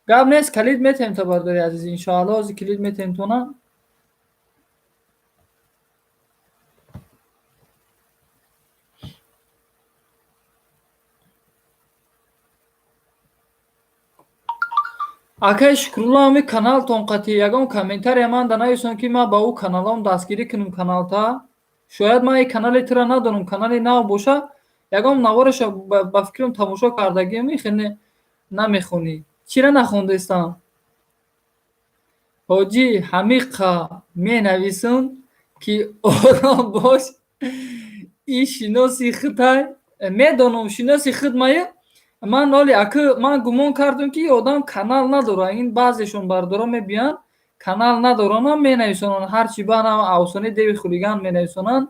Гап нест, калид метаҳем то, бародари азиз, иншоалло, ҳозир калид метаҳем тона. Акаи Шукрулло, ҳами каналтон қатъи ягон комментария ман да нависам, ки ман ба ӯ каналом дастгирӣ кунам каналта. Шояд ман ин канали тура надонам, канали нав боша, ягон навореша ба фикрам тамошо кардагиам, хеле намехонӣ. Чира нахондестам? Ҳоҷӣ, ҳамиқа менависам, ки ором бош, ин шиноси худай. Медонам, шиноси худ мая. Ман оли ака, ман гумон кардам, ки одам канал надорад. Ин баъзешон бародарон мебиёянд, канал надоранам, менависонанд ҳарчи, баъдам авсонаи деви хулиган менависонанд,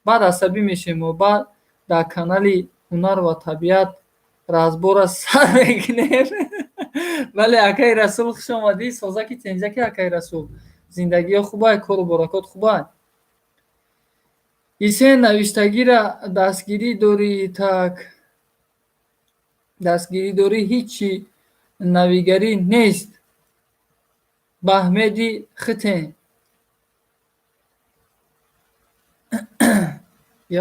баъд асабӣ мешавем мо. Баъд дар канали Ҳунар ва табиат разбор а сар мекунем. Бале, акаи Расул, хуш омадӣ. Созаки тенҷаки, акаи Расул. Зиндагиҳо хубай, кору баракот хубай? Исен, навиштагира дастгирӣ дорӣ, так, дастгирӣ дорӣ, ҳичи навигарӣ нест. Баҳмеди хитен.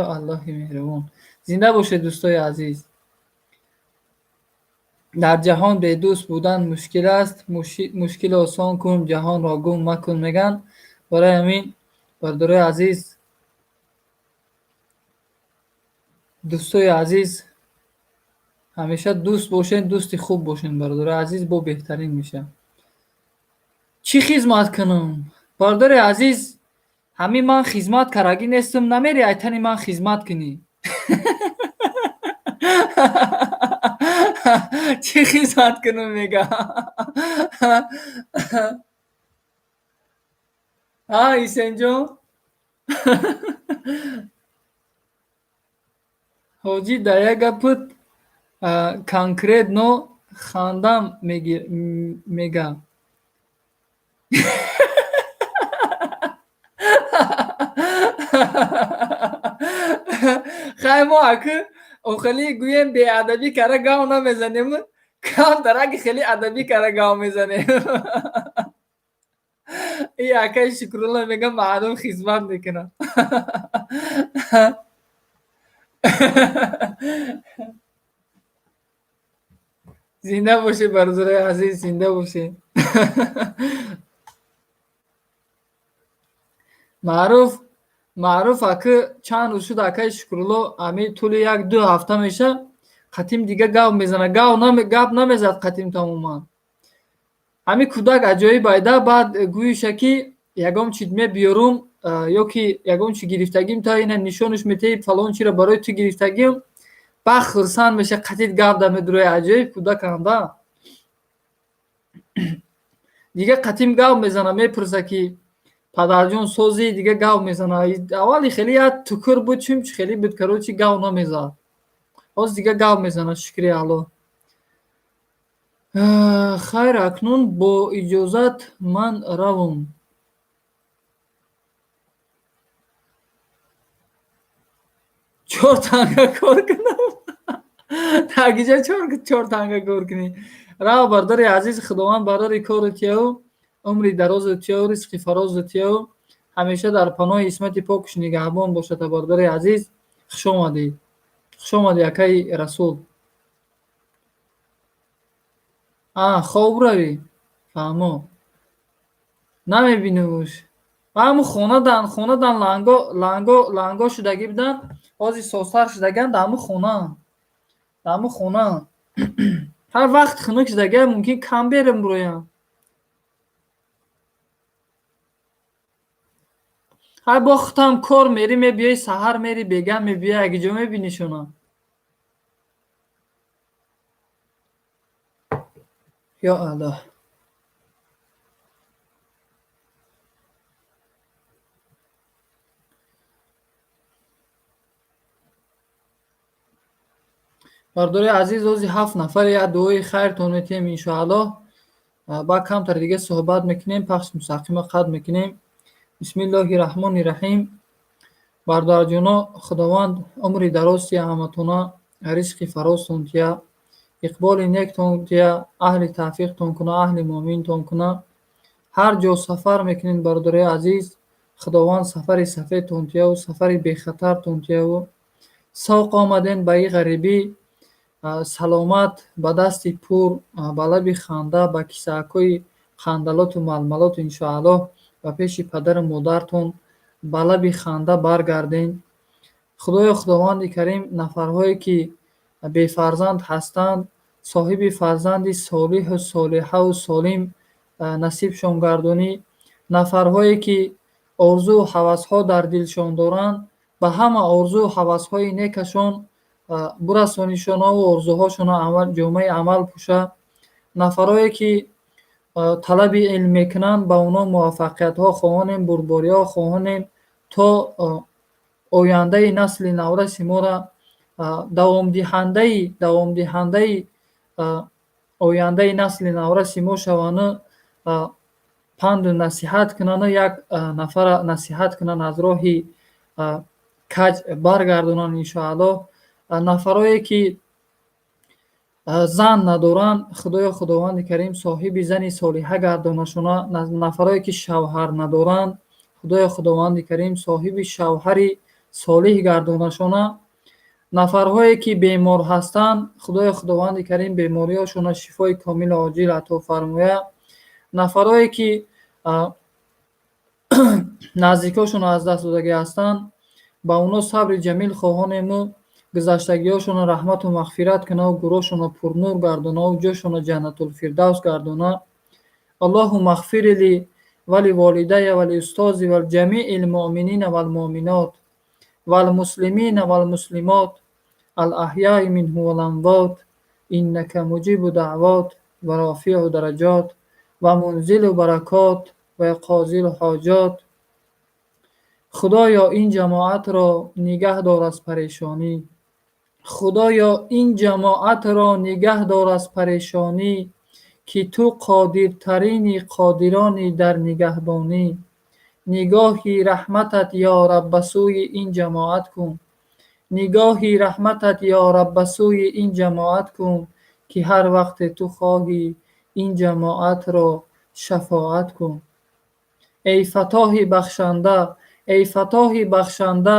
Ё Аллоҳи меҳрубон. Зинда бошед, дӯстои азиз. Дар ҷаҳон бедӯст будан мушкил аст. Мушкил осон кун, ҷаҳонро гум макун, мегӯянд. Барои ҳамин, бародарои азиз, дӯстои азиз, ҳамеша дӯст бошед, дӯсти хуб бошед, бародарои азиз, бо беҳтарин мешавад. Чӣ хизмат кунам? Бародари азиз, ҳамин ман хизмат кардагӣ нестам, намери айтани ман хизмат кунӣ. Чӣ хизмат кунам, мега. А, Исенҷон? Ҳоҷӣ, дар як гапат конкретно хандам мега. Хай, мо аку охели гӯем, беадабӣ кара гав намезанем, камтараки хеле адабӣ кара гав мезанем. И акаи Шукрулло мега, мардум хизмат мекунад. Зинда бошед, бародарои азиз, зинда бошед. Маъруф, Маъруф аки чанд рӯз шуд, акаи Шукрулло, ами тӯли як ду ҳафта меша, қатим дига гав мезана, гап намезад қатим тамоман. Ҳами кӯдак аҷоиб айда, баъд гӯиша ки ягон чи мебиёрум ё ки ягон чи гирифтагим, та ина нишонаш метаҳи, фалон чиро барои ту гирифтагим, баъд хурсанд меша, қатит гап да медурои. Аҷоиб кӯдаканда. Дига қатим гап мезана, мепурса ки падарҷон, созӣ? Дига гав мезана. Аввали хеле як тукур буд, чимчи хеле буд, короче, гав намезад. Ҳоз дига гав мезана, шукри Аллоҳ. Хайр, акнун бо иҷозат, ман равам. Чор танга кор кунам. Тагиҷа чор танга кор кунӣ. Рав, бародари азиз, Худованд барори кору тияву, умри дарозу тияву, ризқи фарозу тияву, ҳамеша дар паноҳи исмати покуш нигаҳбон бошад. Бародари азиз, хушомадед, хушомадӣ, акаи Расул. А хоб равӣ, фаҳмо, намебинемуш. Ва ҳамун хонадан, хонадан ланго ланго ланго шудагӣ буданд, ҳозир созтар шудагианд, дар ҳамун хонаанд, дар ҳамун хонаанд. Ҳар вақт хунук шудагиа, мумкин кам берем буроям. Ҳар бо худтам кор мери, мебиёи, саҳар мери, бегаҳ мебиёи, агиҷо мебинишона. Ё Аллоҳ. Бародари азиз, ози ҳафт нафар як дуои хайртон метиҳем, иншоаллоҳ. Баъд камтар дига суҳбат мекунем, пахши мустақима қатъ мекунем. Бисмиллоҳи раҳмони раҳим. Бародарҷоно, Худованд умри дароз тия ҳаматона, ризқи фарозтон тия, иқболи нектон тия, аҳли тавфиқтон куна, аҳли муъминтон куна. Ҳар ҷо сафар мекунед, бародарои азиз, Худованд сафари сафедтон тияву, сафари бехатартон тияву. Соқ омаден ба и ғарибӣ, саломат, ба дасти пур, ба лаби ханда, ба кисаакҳои қандалоту малмалот, иншоаллоҳ, ба пеши падару модартон ба лаби ханда баргарден. Худоё, Худованди Карим, нафарҳое ки бефарзанд ҳастанд, соҳиби фарзанди солиҳу солиҳаву солим насибшон гардонӣ. Нафарҳое ки орзуу ҳавасҳо дар дилшон доранд, ба ҳама орзуу ҳавасҳои некашон бурасонишонаву орзуҳошонро ҷомаи амал пӯша. Нафарҳое ки талаби илм мекунанд, ба онҳо муваффақиятҳо хоҳонем, бурдбориҳо хоҳонем, то ояндаи насли навраси моро давомдиҳандаи ояндаи насли навраси мо шаванду, панду насиҳат кунанду, як нафара насиҳат кунанд, аз роҳи каҷ баргардонанд, иншоаллоҳ. Нафарое ки зан надоранд, Худоё, Худованди Карим, соҳиби зани солиҳа гардонашона. Нафарое ки шавҳар надоранд, Худоё, Худованди Карим, соҳиби шавҳари солиҳ гардонашона. Нафарҳое ки бемор ҳастанд, Худоё, Худованди Карим, бемориҳошонро шифои комилу оҷил ато фармояд. Нафарое ки наздикҳошонро аз даст додагӣ ҳастанд, ба онҳо сабри ҷамил хоҳонему, гузаштагиҳошонро раҳмату мағфират кунаву, гурӯҳшонро пурнур гардонаву, ҷойшонро Ҷаннатулфирдавс гардона. Аллоҳумма ғфир ли ва ливолидайя ва лиустози ва лиҷамиил муъминина валмуъминот валмуслимина валмуслимот алаҳёи минҳум валамвот, иннака муҷибу даъвот ва рофиу дараҷот ва мунзилу баракот ва қозилу ҳоҷот. Худоё, ин ҷамоатро нигаҳ дор аз парешонӣ. Худоё, ин ҷамоатро нигаҳ дор аз парешонӣ, ки ту қодиртарини қодирони дар нигаҳбонӣ. Нигоҳи раҳматат, ё Раб, ба сӯи ин ҷамоат кун. Нигоҳи раҳматат, ё Раб, ба сӯи ин ҷамоат кун, ки ҳар вақте ту хоҳӣ ин ҷамоатро шафоат кун. Эй Фаттоҳи бахшанда, эй Фаттоҳи бахшанда,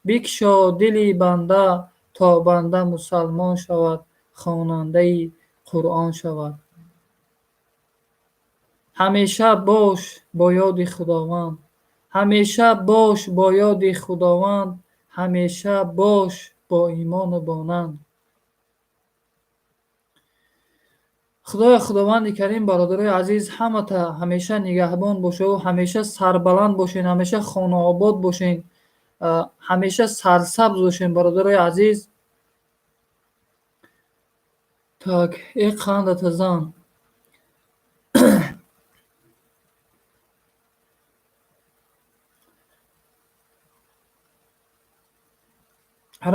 бикшо дили банда, то банда мусалмон шавад, хонандаи Қуръон шавад. Ҳамеша бош бо ёди Худованд, ҳамеша бош бо ёди Худованд, ҳамеша бош бо имону бо нанг. Худоё, Худованди Карим, бародарои азиз, ҳамата ҳамеша нигаҳбон бошаву ҳамеша сарбаланд бошен, ҳамеша хонаобод бошен, ҳамеша сарсабз бошен, бародарои азиз. Так, э қандата зан.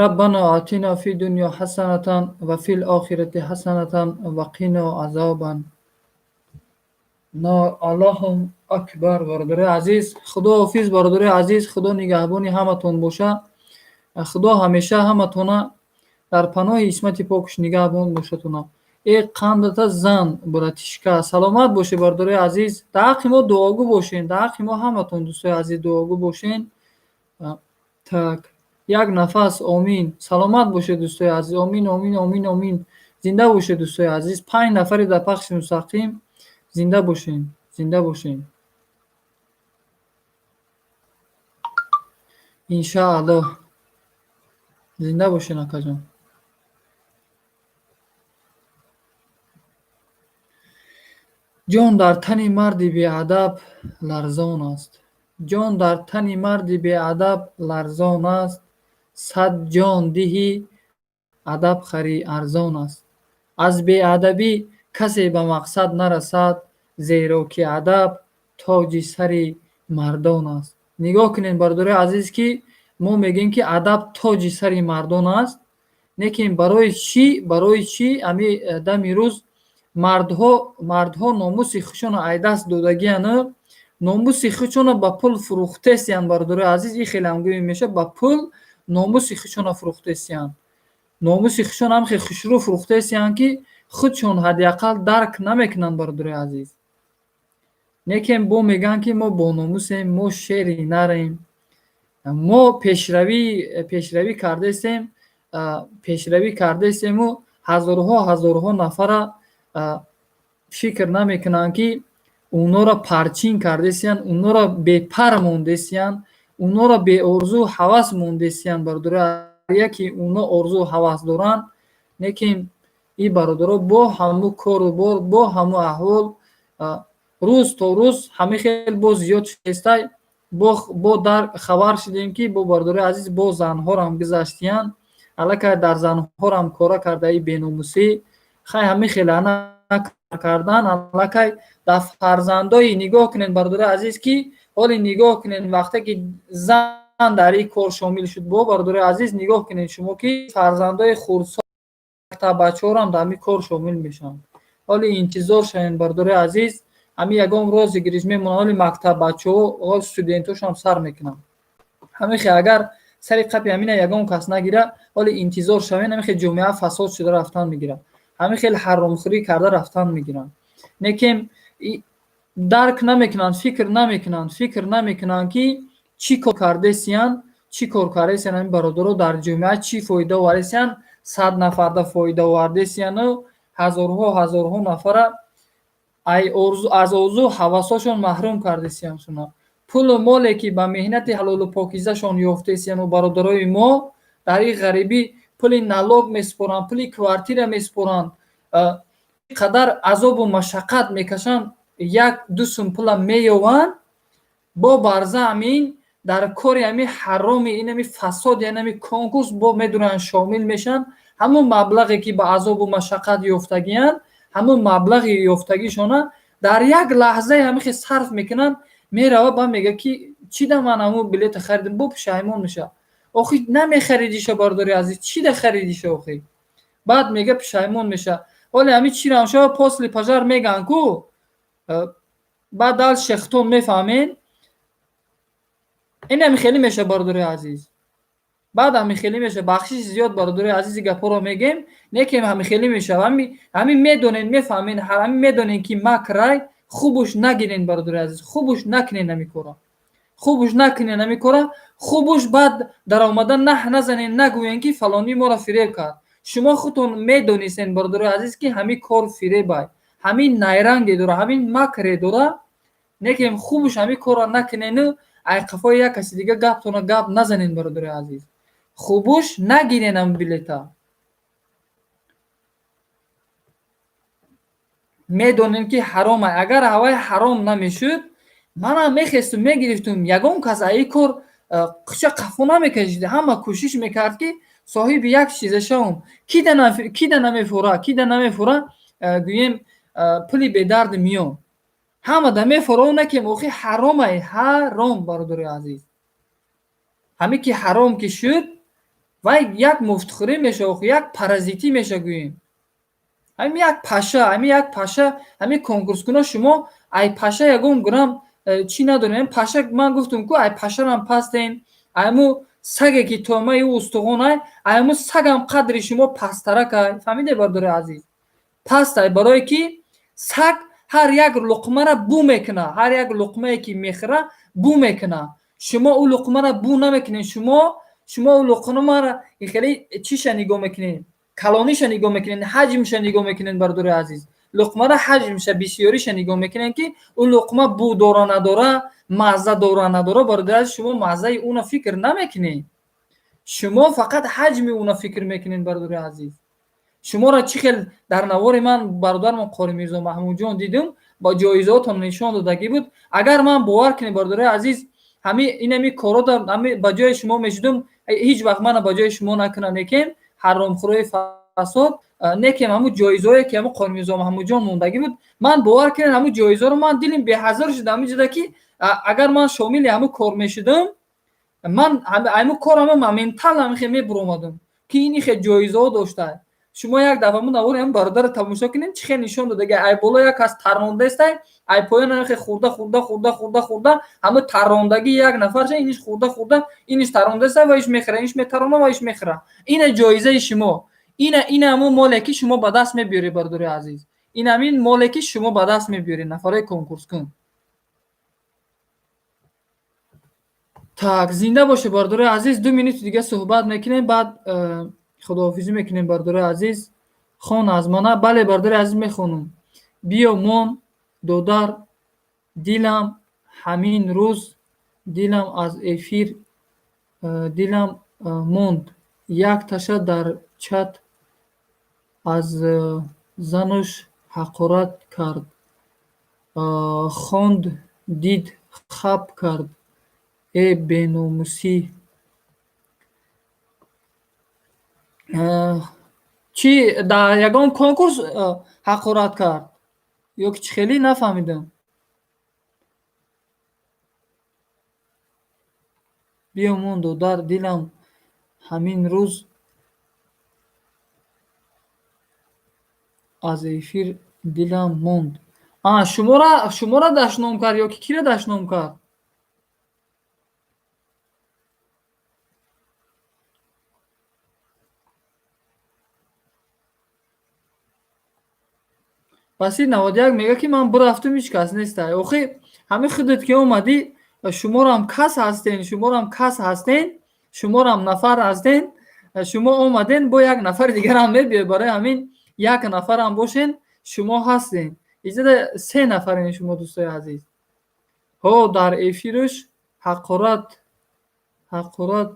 ربنا آتنا في الدنيا حسنة وفي الآخرة حسنة وقنا عذاب النار. الله اکبر. برادرای азиз, Худо ҳофиз. Бародарои азиз, Худо нигаҳбони ҳаматон боша. Худо ҳамеша ҳаматона дар паноҳи исмати покаш нигаҳбон бошатона. Э қандата зан, братишка, саломат бошед, бародарои азиз. Дар ҳаққи мо дуогӯ бошен, дар ҳаққи мо ҳаматон, дӯстои азиз, дуогӯ бошен. Так, як нафас, омин. Саломат бошед, дӯстои азиз. Омин, омин, омин, омин. Зинда бошед, дӯстои азиз. Панҷ нафаре дар пахши мустақим. Зинда бошен, зинда бошен. Иншааллоҳ. Зинда бошен, акаҷон. Ҷон дар тани марди беадаб ларзон аст. Ҷон дар тани марди беадаб ларзон аст. Сад ҷон диҳӣ, адаб харӣ арзон аст. Аз беадабӣ касе ба мақсад нарасад, зеро ки адаб тоҷи сари мардон аст. Нигоҳ кунед, бародарои азиз, ки мо мегӯем, ки адаб тоҷи сари мардон аст, лекин барои чӣ ами дами рӯз мардҳо номуси худшонро ай даст додагияну номуси худшонро ба пул фурӯхтесиянд, бародарои азиз? Ин хеле ҳам гӯем мешавад, ба пул номуси худшонро фурӯхтесиянд. Номуси худшон ҳам хеле хушрӯ фурӯхтесиянд, ки худшон ҳадди ақал дарк намекунанд, бародарои азиз. Лекин бо мегӯянд, ки мо бономусем, мо шери нарем, мо пешравӣ кардесем, пешравӣ кардесему ҳазорҳо ҳазорҳо нафара фикр намекунанд, ки онҳоро парчин кардесиянд, онҳоро бепар мондесиянд, онҳоро беорзу ҳавас мондесиянд, бародарои. Яке онҳо орзу ҳавас доранд, лекин ин бародаро бо ҳамун кору бор, бо ҳамун аҳвол рӯз то рӯз ҳамин хел боз зиёд шудестай. Бо дар хабар шудем, ки бо, бародарои азиз, бо занҳорам гузаштиянд. Аллакай дар занҳорам кора кардаи беномусӣ. Хай, ҳамин хел ана кардан аллакай дар фарзандои. Нигоҳ кунед, бародарои азиз, ки ҳоле нигоҳ кунед, вақте ки зан дар ин кор шомил шуд, бо, бародарои азиз, нигоҳ кунед шумо, ки фарзандои хурдсол, мактаббачаҳорам дар ҳамин кор шомил мешаванд. Ҳоле интизор шавед, бародарои азиз, ҳамин ягон розе гириш мемонад. Ҳоли мактаббачаҳо, студентҳошам сар мекунанд. Ҳамин хел агар сари қапи ҳамина ягон кас нагира, ҳоли интизор шавед, ҳамин хел ҷомеа фасод шуда рафтан мегирад, ҳамин хел ҳаромхӯрӣ карда рафтан мегиранд. Лекин дарк намекунанд, фикр намекунанд, фикр намекунанд, ки чӣ кор кардесиянд, чӣ кор кардесиянд ҳамин бародаро, дар ҷомеа чӣ фоида овардесиянд. 100 нафарда фоида овардесияну ҳазорҳо ҳазорҳо нафара аз орзу ҳавасҳошон маҳрум кардесиянд. Шуно пулу моле, ки ба меҳнати ҳалолу покизашон ёфтесияну, бародарои мо дар ин ғарибӣ пули налог месупоранд, пули квартира месупоранд, қадар азобу машаққат мекашанд, як ду сум пула меёванд, бо бар замин дар кори ҳами ҳароми, инами фасоди, инами конкурс бо медуранд, шомил мешаванд. Ҳамун маблағе, ки ба азобу машаққат ёфтагиянд, ҳамун маблағи ёфтагишона дар як лаҳзаи ҳамин хел сарф мекунанд, мерава ба мега, ки чӣ да ман ҳамун билета харидам, бо пушаймон мешавад. Охи, намехаридиша, бародари азиз, чӣ да харидиша охи? Баъд мега, пушаймон мешавад. Ҳоле ҳамин чӣ рам шава, после пожар меган ку, баъд дальше худтон мефаҳмед. Ин ҳами хеле меша, бародари азиз. Баъд ҳами хеле меша. Бахшиши зиёд, бародари азизи, гапҳоро мегем, не ки ҳами хеле мешава. Ҳами медонен, мефаҳмен, ҳами медонен, ки макрай. Хубуш нагирен, бародари азиз, хубуш накунен ҳами кора, хубуш накунен ҳами кора. Хубуш баъд даромада наҳ назанен, нагӯен, ки фалонӣ моро фиреб кард. Шумо худтон медонистен, бародари азиз, ки ҳамин кор фиребай, ҳамин найранге дора, ҳамин макре дора. Некем хубуш ҳамин корро накунену ай қафои як каси дига гаптона гап назанен, бародари азиз. Хубуш нагирен ҳам билета. Медонем, ки ҳаромай. Агар ҳавай ҳаром намешуд, манам мехестум, мегирифтум. Ягон кас аи кор қича қафо намекашид, ҳама кӯшиш мекард, ки соҳиби як чиза шавам. Кида намефура, кида намефура, гӯем, пули бедарди миён ҳама да мефура. Накем, охи, ҳаромай, ҳаром, бародари азиз. Ҳамин ки ҳаром ки шуд, вай як муфтхӯрӣ меша, охи, як паразитӣ меша, гӯем, ҳамин як паша, ҳамин як паша, ҳамин конкурскуно. Шумо ай паша ягон грамм чӣ надорем. Паша, ман гуфтум ку, ай пашарам пастен. Айму саге ки томаи ӯ устухонай, айму сагам қадри шумо пасттаракай. Фаҳмиде, бародари азиз? Пастай, барое ки саг ҳар як луқмара бу мекуна, ҳар як луқмае ки мехӯра, бу мекуна. Шумо ӯ луқмара бу намекунед. Шумо ӯ луқмара хеле чиша нигоҳ мекунед, калониша нигоҳ мекунед, ҳаҷмша нигоҳ мекунед, бародари азиз. Луқмара ҳаҷмша, бисёриша нигоҳ мекунед, ки ӯ луқма бу дора, надора, мазза дора, надора. Бародари азиз, шумо маззаи уна фикр намекунед, шумо фақат ҳаҷми уна фикр мекунед, бародари азиз. Шуморо чӣ хел дар навори ман бародармон Қори Мирзо Маҳмудҷон дидум, ба ҷоизаотон нишон додагӣ буд. Агар ман, бовар кунед, бародари азиз, ҳами инами коро ба ҷои шумо мешудум, ҳеҷ вақт мана ба ҷои шумо накунам, некем ҳаромхӯрои фасод, некем ҳамун ҷоизаое ки ҳамун Қори Мирзо Маҳмудҷон мондагӣ буд, ман, бовар кунед, ҳамун ҷоизаро ман дилим беҳазор шуд. Ҳамин ҷода ки агар ман шомили ҳамун кор мешудам, ман ҳамун кор ҳама моментально ҳамихе мебуромадам, ки ин ихе ҷоизаҳо дошта. Шумо як дафъа мо навори ҳам бародарро тамошо кунед, чӣ хел нишон додаги. Ай боло як кас таррондаестай, ай поён ҳамихе хӯрда, хӯрда, хӯрда, хӯрда, хӯрда, ҳамун таррондагии як нафарша иниш хӯрда, хӯрда, иниш таррондаестай ва иш мехӯра, иниш метаррона ва иш мехӯра. Ина ҷоизаи шумо, ина ҳамун моле ки шумо ба даст мебиёред, бародари азиз. Ин ҳамин моле ки шумо ба даст мебиёред, нафарҳои конкурскун. Так, зинда бошед, бародари азиз. 2 минути дига суҳбат мекунем, баъд худоҳофизӣ мекунем, бародари азиз. Хон аз мана. Бале, бародари азиз, мехонам. Биё мон, додар, дилам ҳамин рӯз дилам аз эфир дилам монд. Як таша дар чат аз зануш ҳақорат кард, хонд, дид, хап кард. Э, беномусӣ, чӣ, дар ягон конкурс ҳақорат кард ё ки чӣ хеле, нафаҳмидам. Биё мон, додар, дилам ҳамин рӯз аз эфир дилам монд. Шуморо дашном кард ё ки киро дашном кард? Басир 91 мегӯяд, ки ман бирафтум, ҳеҷ кас нестай. Охи, ҳамин худат ки омадӣ, шуморам кас ҳастен, шуморам кас ҳастен, шуморам нафар ҳастен. Шумо омаден, бо як нафари дигарам мебиёд. Барои ҳамин як нафарам бошен, шумо ҳастен. Иҷода се нафарен шумо, дӯстои азиз. Ҳо, дар эфирш ҳақорат ҳақорат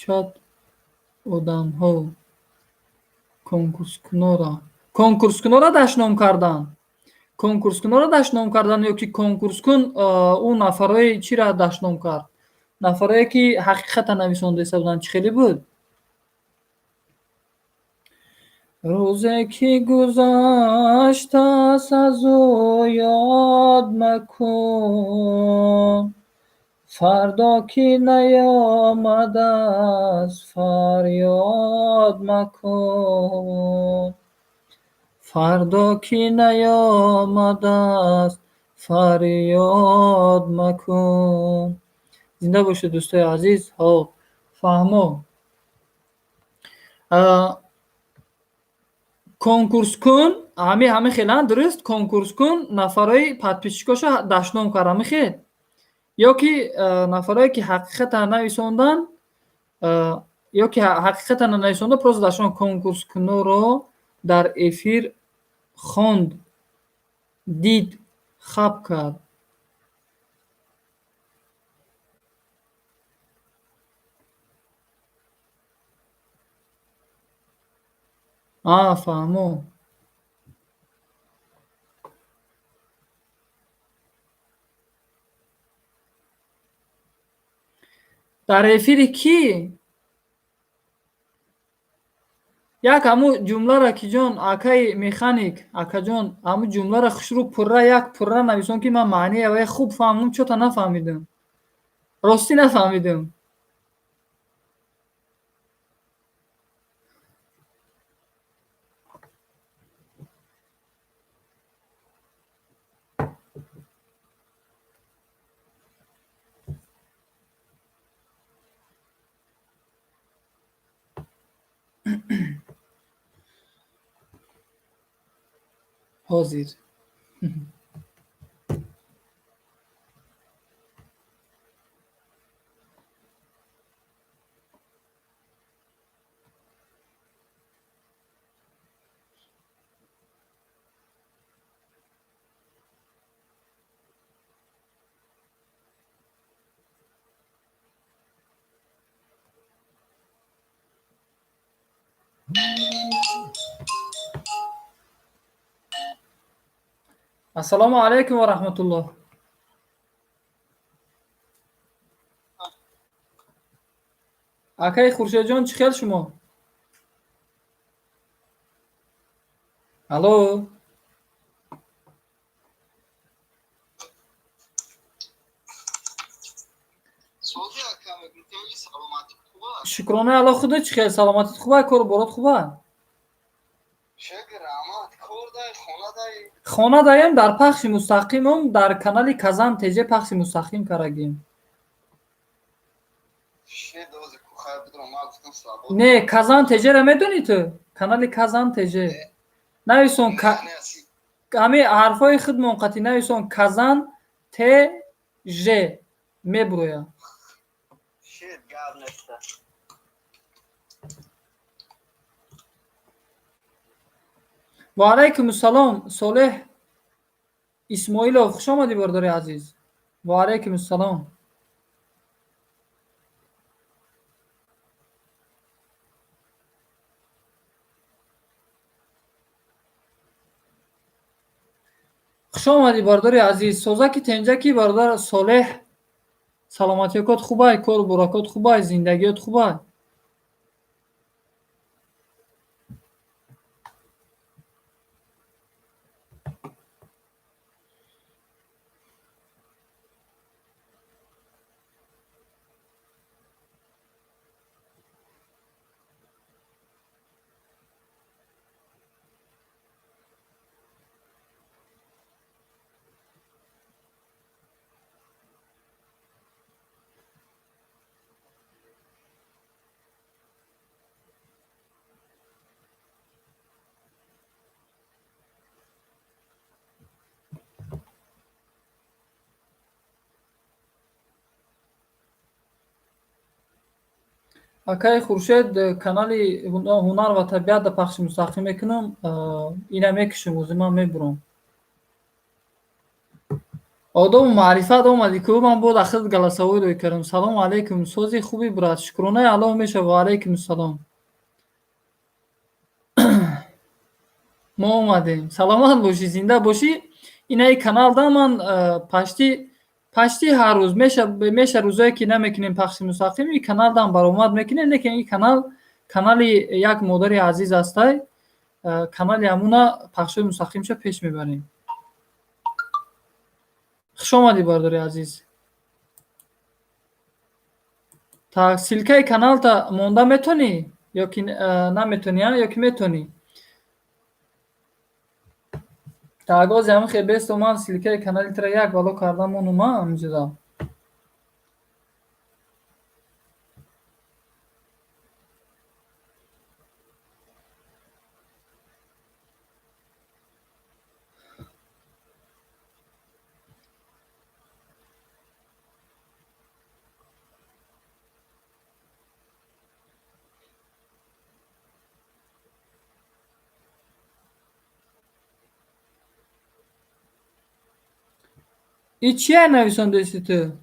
чат одамҳо конкурскунора дашном карданд, конкурскунора дашном карданд ё ки конкурскун ӯ нафарҳои чиро дашном кард? Нафарое ки ҳақиқата нависондаиста буданд, чӣ хеле буд? Рӯзе ки гузаштааст, аз ӯ ёд макун, фардо ки наёмадааст, фарёд макун. Фардо ки наёмадааст, фарёд макун. Зинда бошед, дӯстои азиз. Ҳо, фаҳмо. Конкурскун ҳами хелан дуруст, конкурскун нафарои подписчикоша дашном кард, ҳами хел? Ё ки нафарое ки ҳақиқатан нависондан, ё ки ҳақиқатан нависонда, просто дашном конкурскуноро дар эфир хонд, дид, хаб кард. А, фаҳмо. Дар эфири кӣ? Як ҳамун ҷумларо ки ҷон, акаи механик, акаҷон, ҳамун ҷумларо хушрӯ пурра, як пурра нависон, ки ман маънии авая хуб фаҳмам, чё-то нафаҳмидам. Ростӣ нафаҳмидам. Ҳозир. Ассалому алайкум ва раҳматуллоҳ. Акаи Хуршедҷон, чӣ хел шумо? Алло. Шукронаи Аллоҳ, худо чӣ хел? Саломатит хуба? Кору борот хуба? Хона даем, дар пахши мустақимум, дар канали Казан ТЖ пахши мустақим карагем. Не, Казан ТЖ-ра медонӣ ту? Канали Казан ТЖ. Нависон, ҳами ҳарфҳои худмон қатӣ нависон, Казан ТЖ мебурояд. Ва алайкум ассалом, Солеҳ Исмоилов, хуш омадӣ, бародари азиз. Ва алайкум ассалом. Хуш омадӣ, бародари азиз. Созаки тенҷаки, бародар Солеҳ, саломатиёкот хубай, кору буракот хубай, зиндагиёт хубай? Акаи Хуршед, канали Ҳунар ва табиат да пахши мустақим мекунам, ина мекушам, ози ман мебурам. Одобу маърифат омадӣ ку, ман бод ахир голосовой рӯй кардам. Салому алайкум, сози хуби, брат, шукронаи Аллоҳ мешава, ва алайкум ассалом. Мо омадем. Саломат бошӣ, зинда бошӣ. Инаи каналда ман почти ҳар рӯз меша, рӯзое ки намекунем пахши мустақим, ин каналдам баромад мекунем, лекин ин канал канали як модари азиз ҳастай, канали ҳамуна пахшҳои мустақимша пеш мебарем. Хуш омадӣ, бародари азиз. Так, ссылкаи каналта монда метонӣ ё ки наметонӣ, ё ки метонӣ? Тагози ҳамин хел бесто ман ссылкаи канали тира як бало кардам монума ҳаминҷода. И чия нависондаисти ту?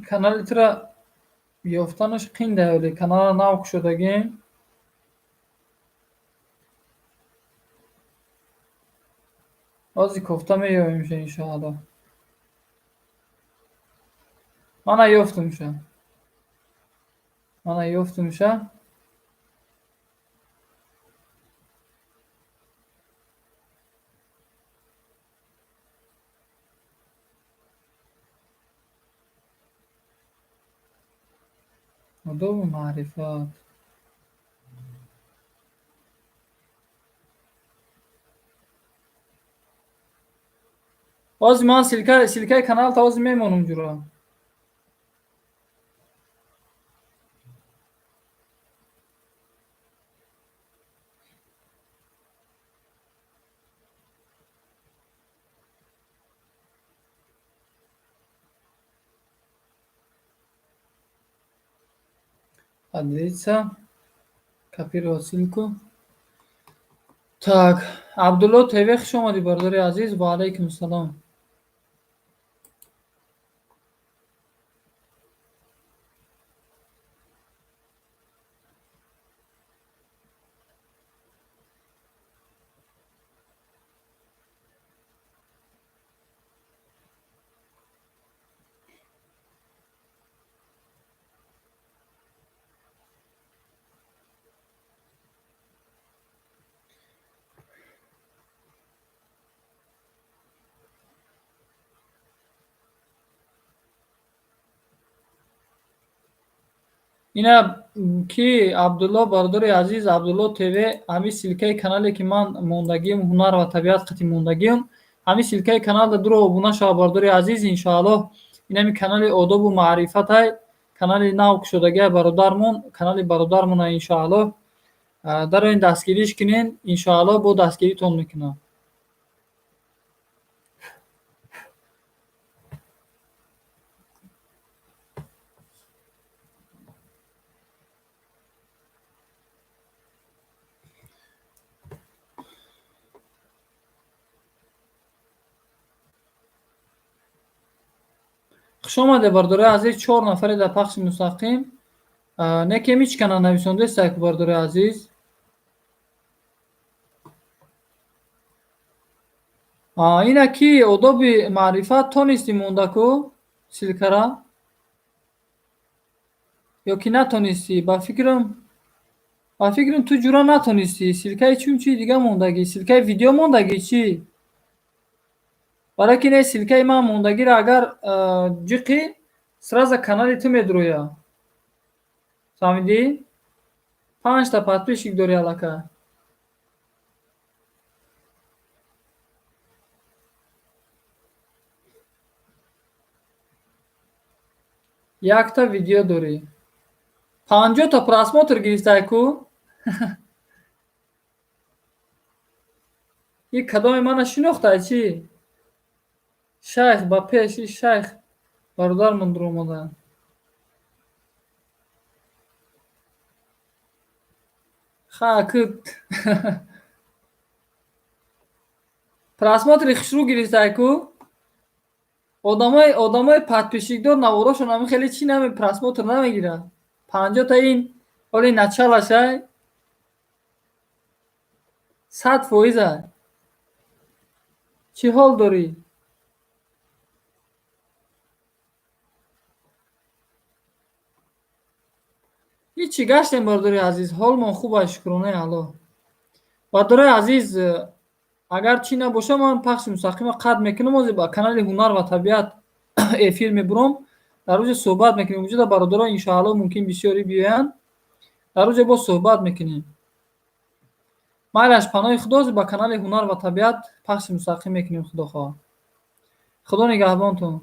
Канали тура ёфтанаш қинда, вале каналро нав кушодагем. Ҳозир кофта меёвемша, иншоалло. Мана ёфтумша. Мана ёфтумша. Одобу маърифат. Ҳозир ман ссылкаи каналта ҳозир мемонам ҷура. Поделиться. Копировать ссылку. Так, Абдулло ТВ, хуш омадӣ, бародари азиз. Ва алайкум салом. Ина ки Абдулло, бародари азиз, Абдулло ТВ, ҳамин ссылкаи канале ки ман мондагиам, ҳунар ва табиат қати мондагиам, ҳамин ссылкаи каналда дуро обуна шава, бародари азиз, иншоаллоҳ. Ин ҳамин канали одобу маърифатай, канали нав кушодагиай бародармон, канали бародармона, иншоаллоҳ. Дароин, дастгириш кунен, иншоаллоҳ, бо дастгиритон мекунам. Хуш омадед, бародарои азиз, чор нафаре дар пахши мустақим. Не ки ҳеҷ кана нависондаистак, бародарои азиз. Ина ки одоби маърифат тонистӣ монда ку ссылкара ё ки натонистӣ? Ба фикрам, ту ҷура натонистӣ. Ссылкаи чун чи дига мондагӣ? Ссылкаи видео мондагӣ чӣ? Барои ки не, ссылкаи ман мондагиро агар ҷиқӣ, сразу канали ту медуроя. Фаҳмидӣ? Панҷта подписчик дорӣ аллакай. Якта видео дорӣ. 50-та просмотр гирифтай ку? И кадоме мана шинохтай чӣ? Шайх ба пеш, и шайх бародармон дуромаданд. Ха, ку просмотри хушрӯ гирифтай ку. Одамои подписчикдор наворошон ҳамин хеле чӣ наме просмотр намегирад. 50-та ин ҳоли началашай 100%-ай. Чӣ ҳол дорӣ? Ҳичи, гаштем, бародари азиз, ҳолмон хуб аст, шукронаи Аллоҳ. Бародарои азиз, агар чӣ набошад, ман пахши мустақима қатъ мекунам, ҳозир ба канали Ҳунар ва табиат эфир мебурам, дар оҷа суҳбат мекунем. Вуҷуда бародаро, иншоаллоҳ, мумкин бисёре биёянд, дар оҷа боз суҳбат мекунем. Майлаш, паноҳи Худо, ҳозир ба канали Ҳунар ва табиат пахши мустақим мекунем, худо хоҳад. Худо нигаҳбонтон.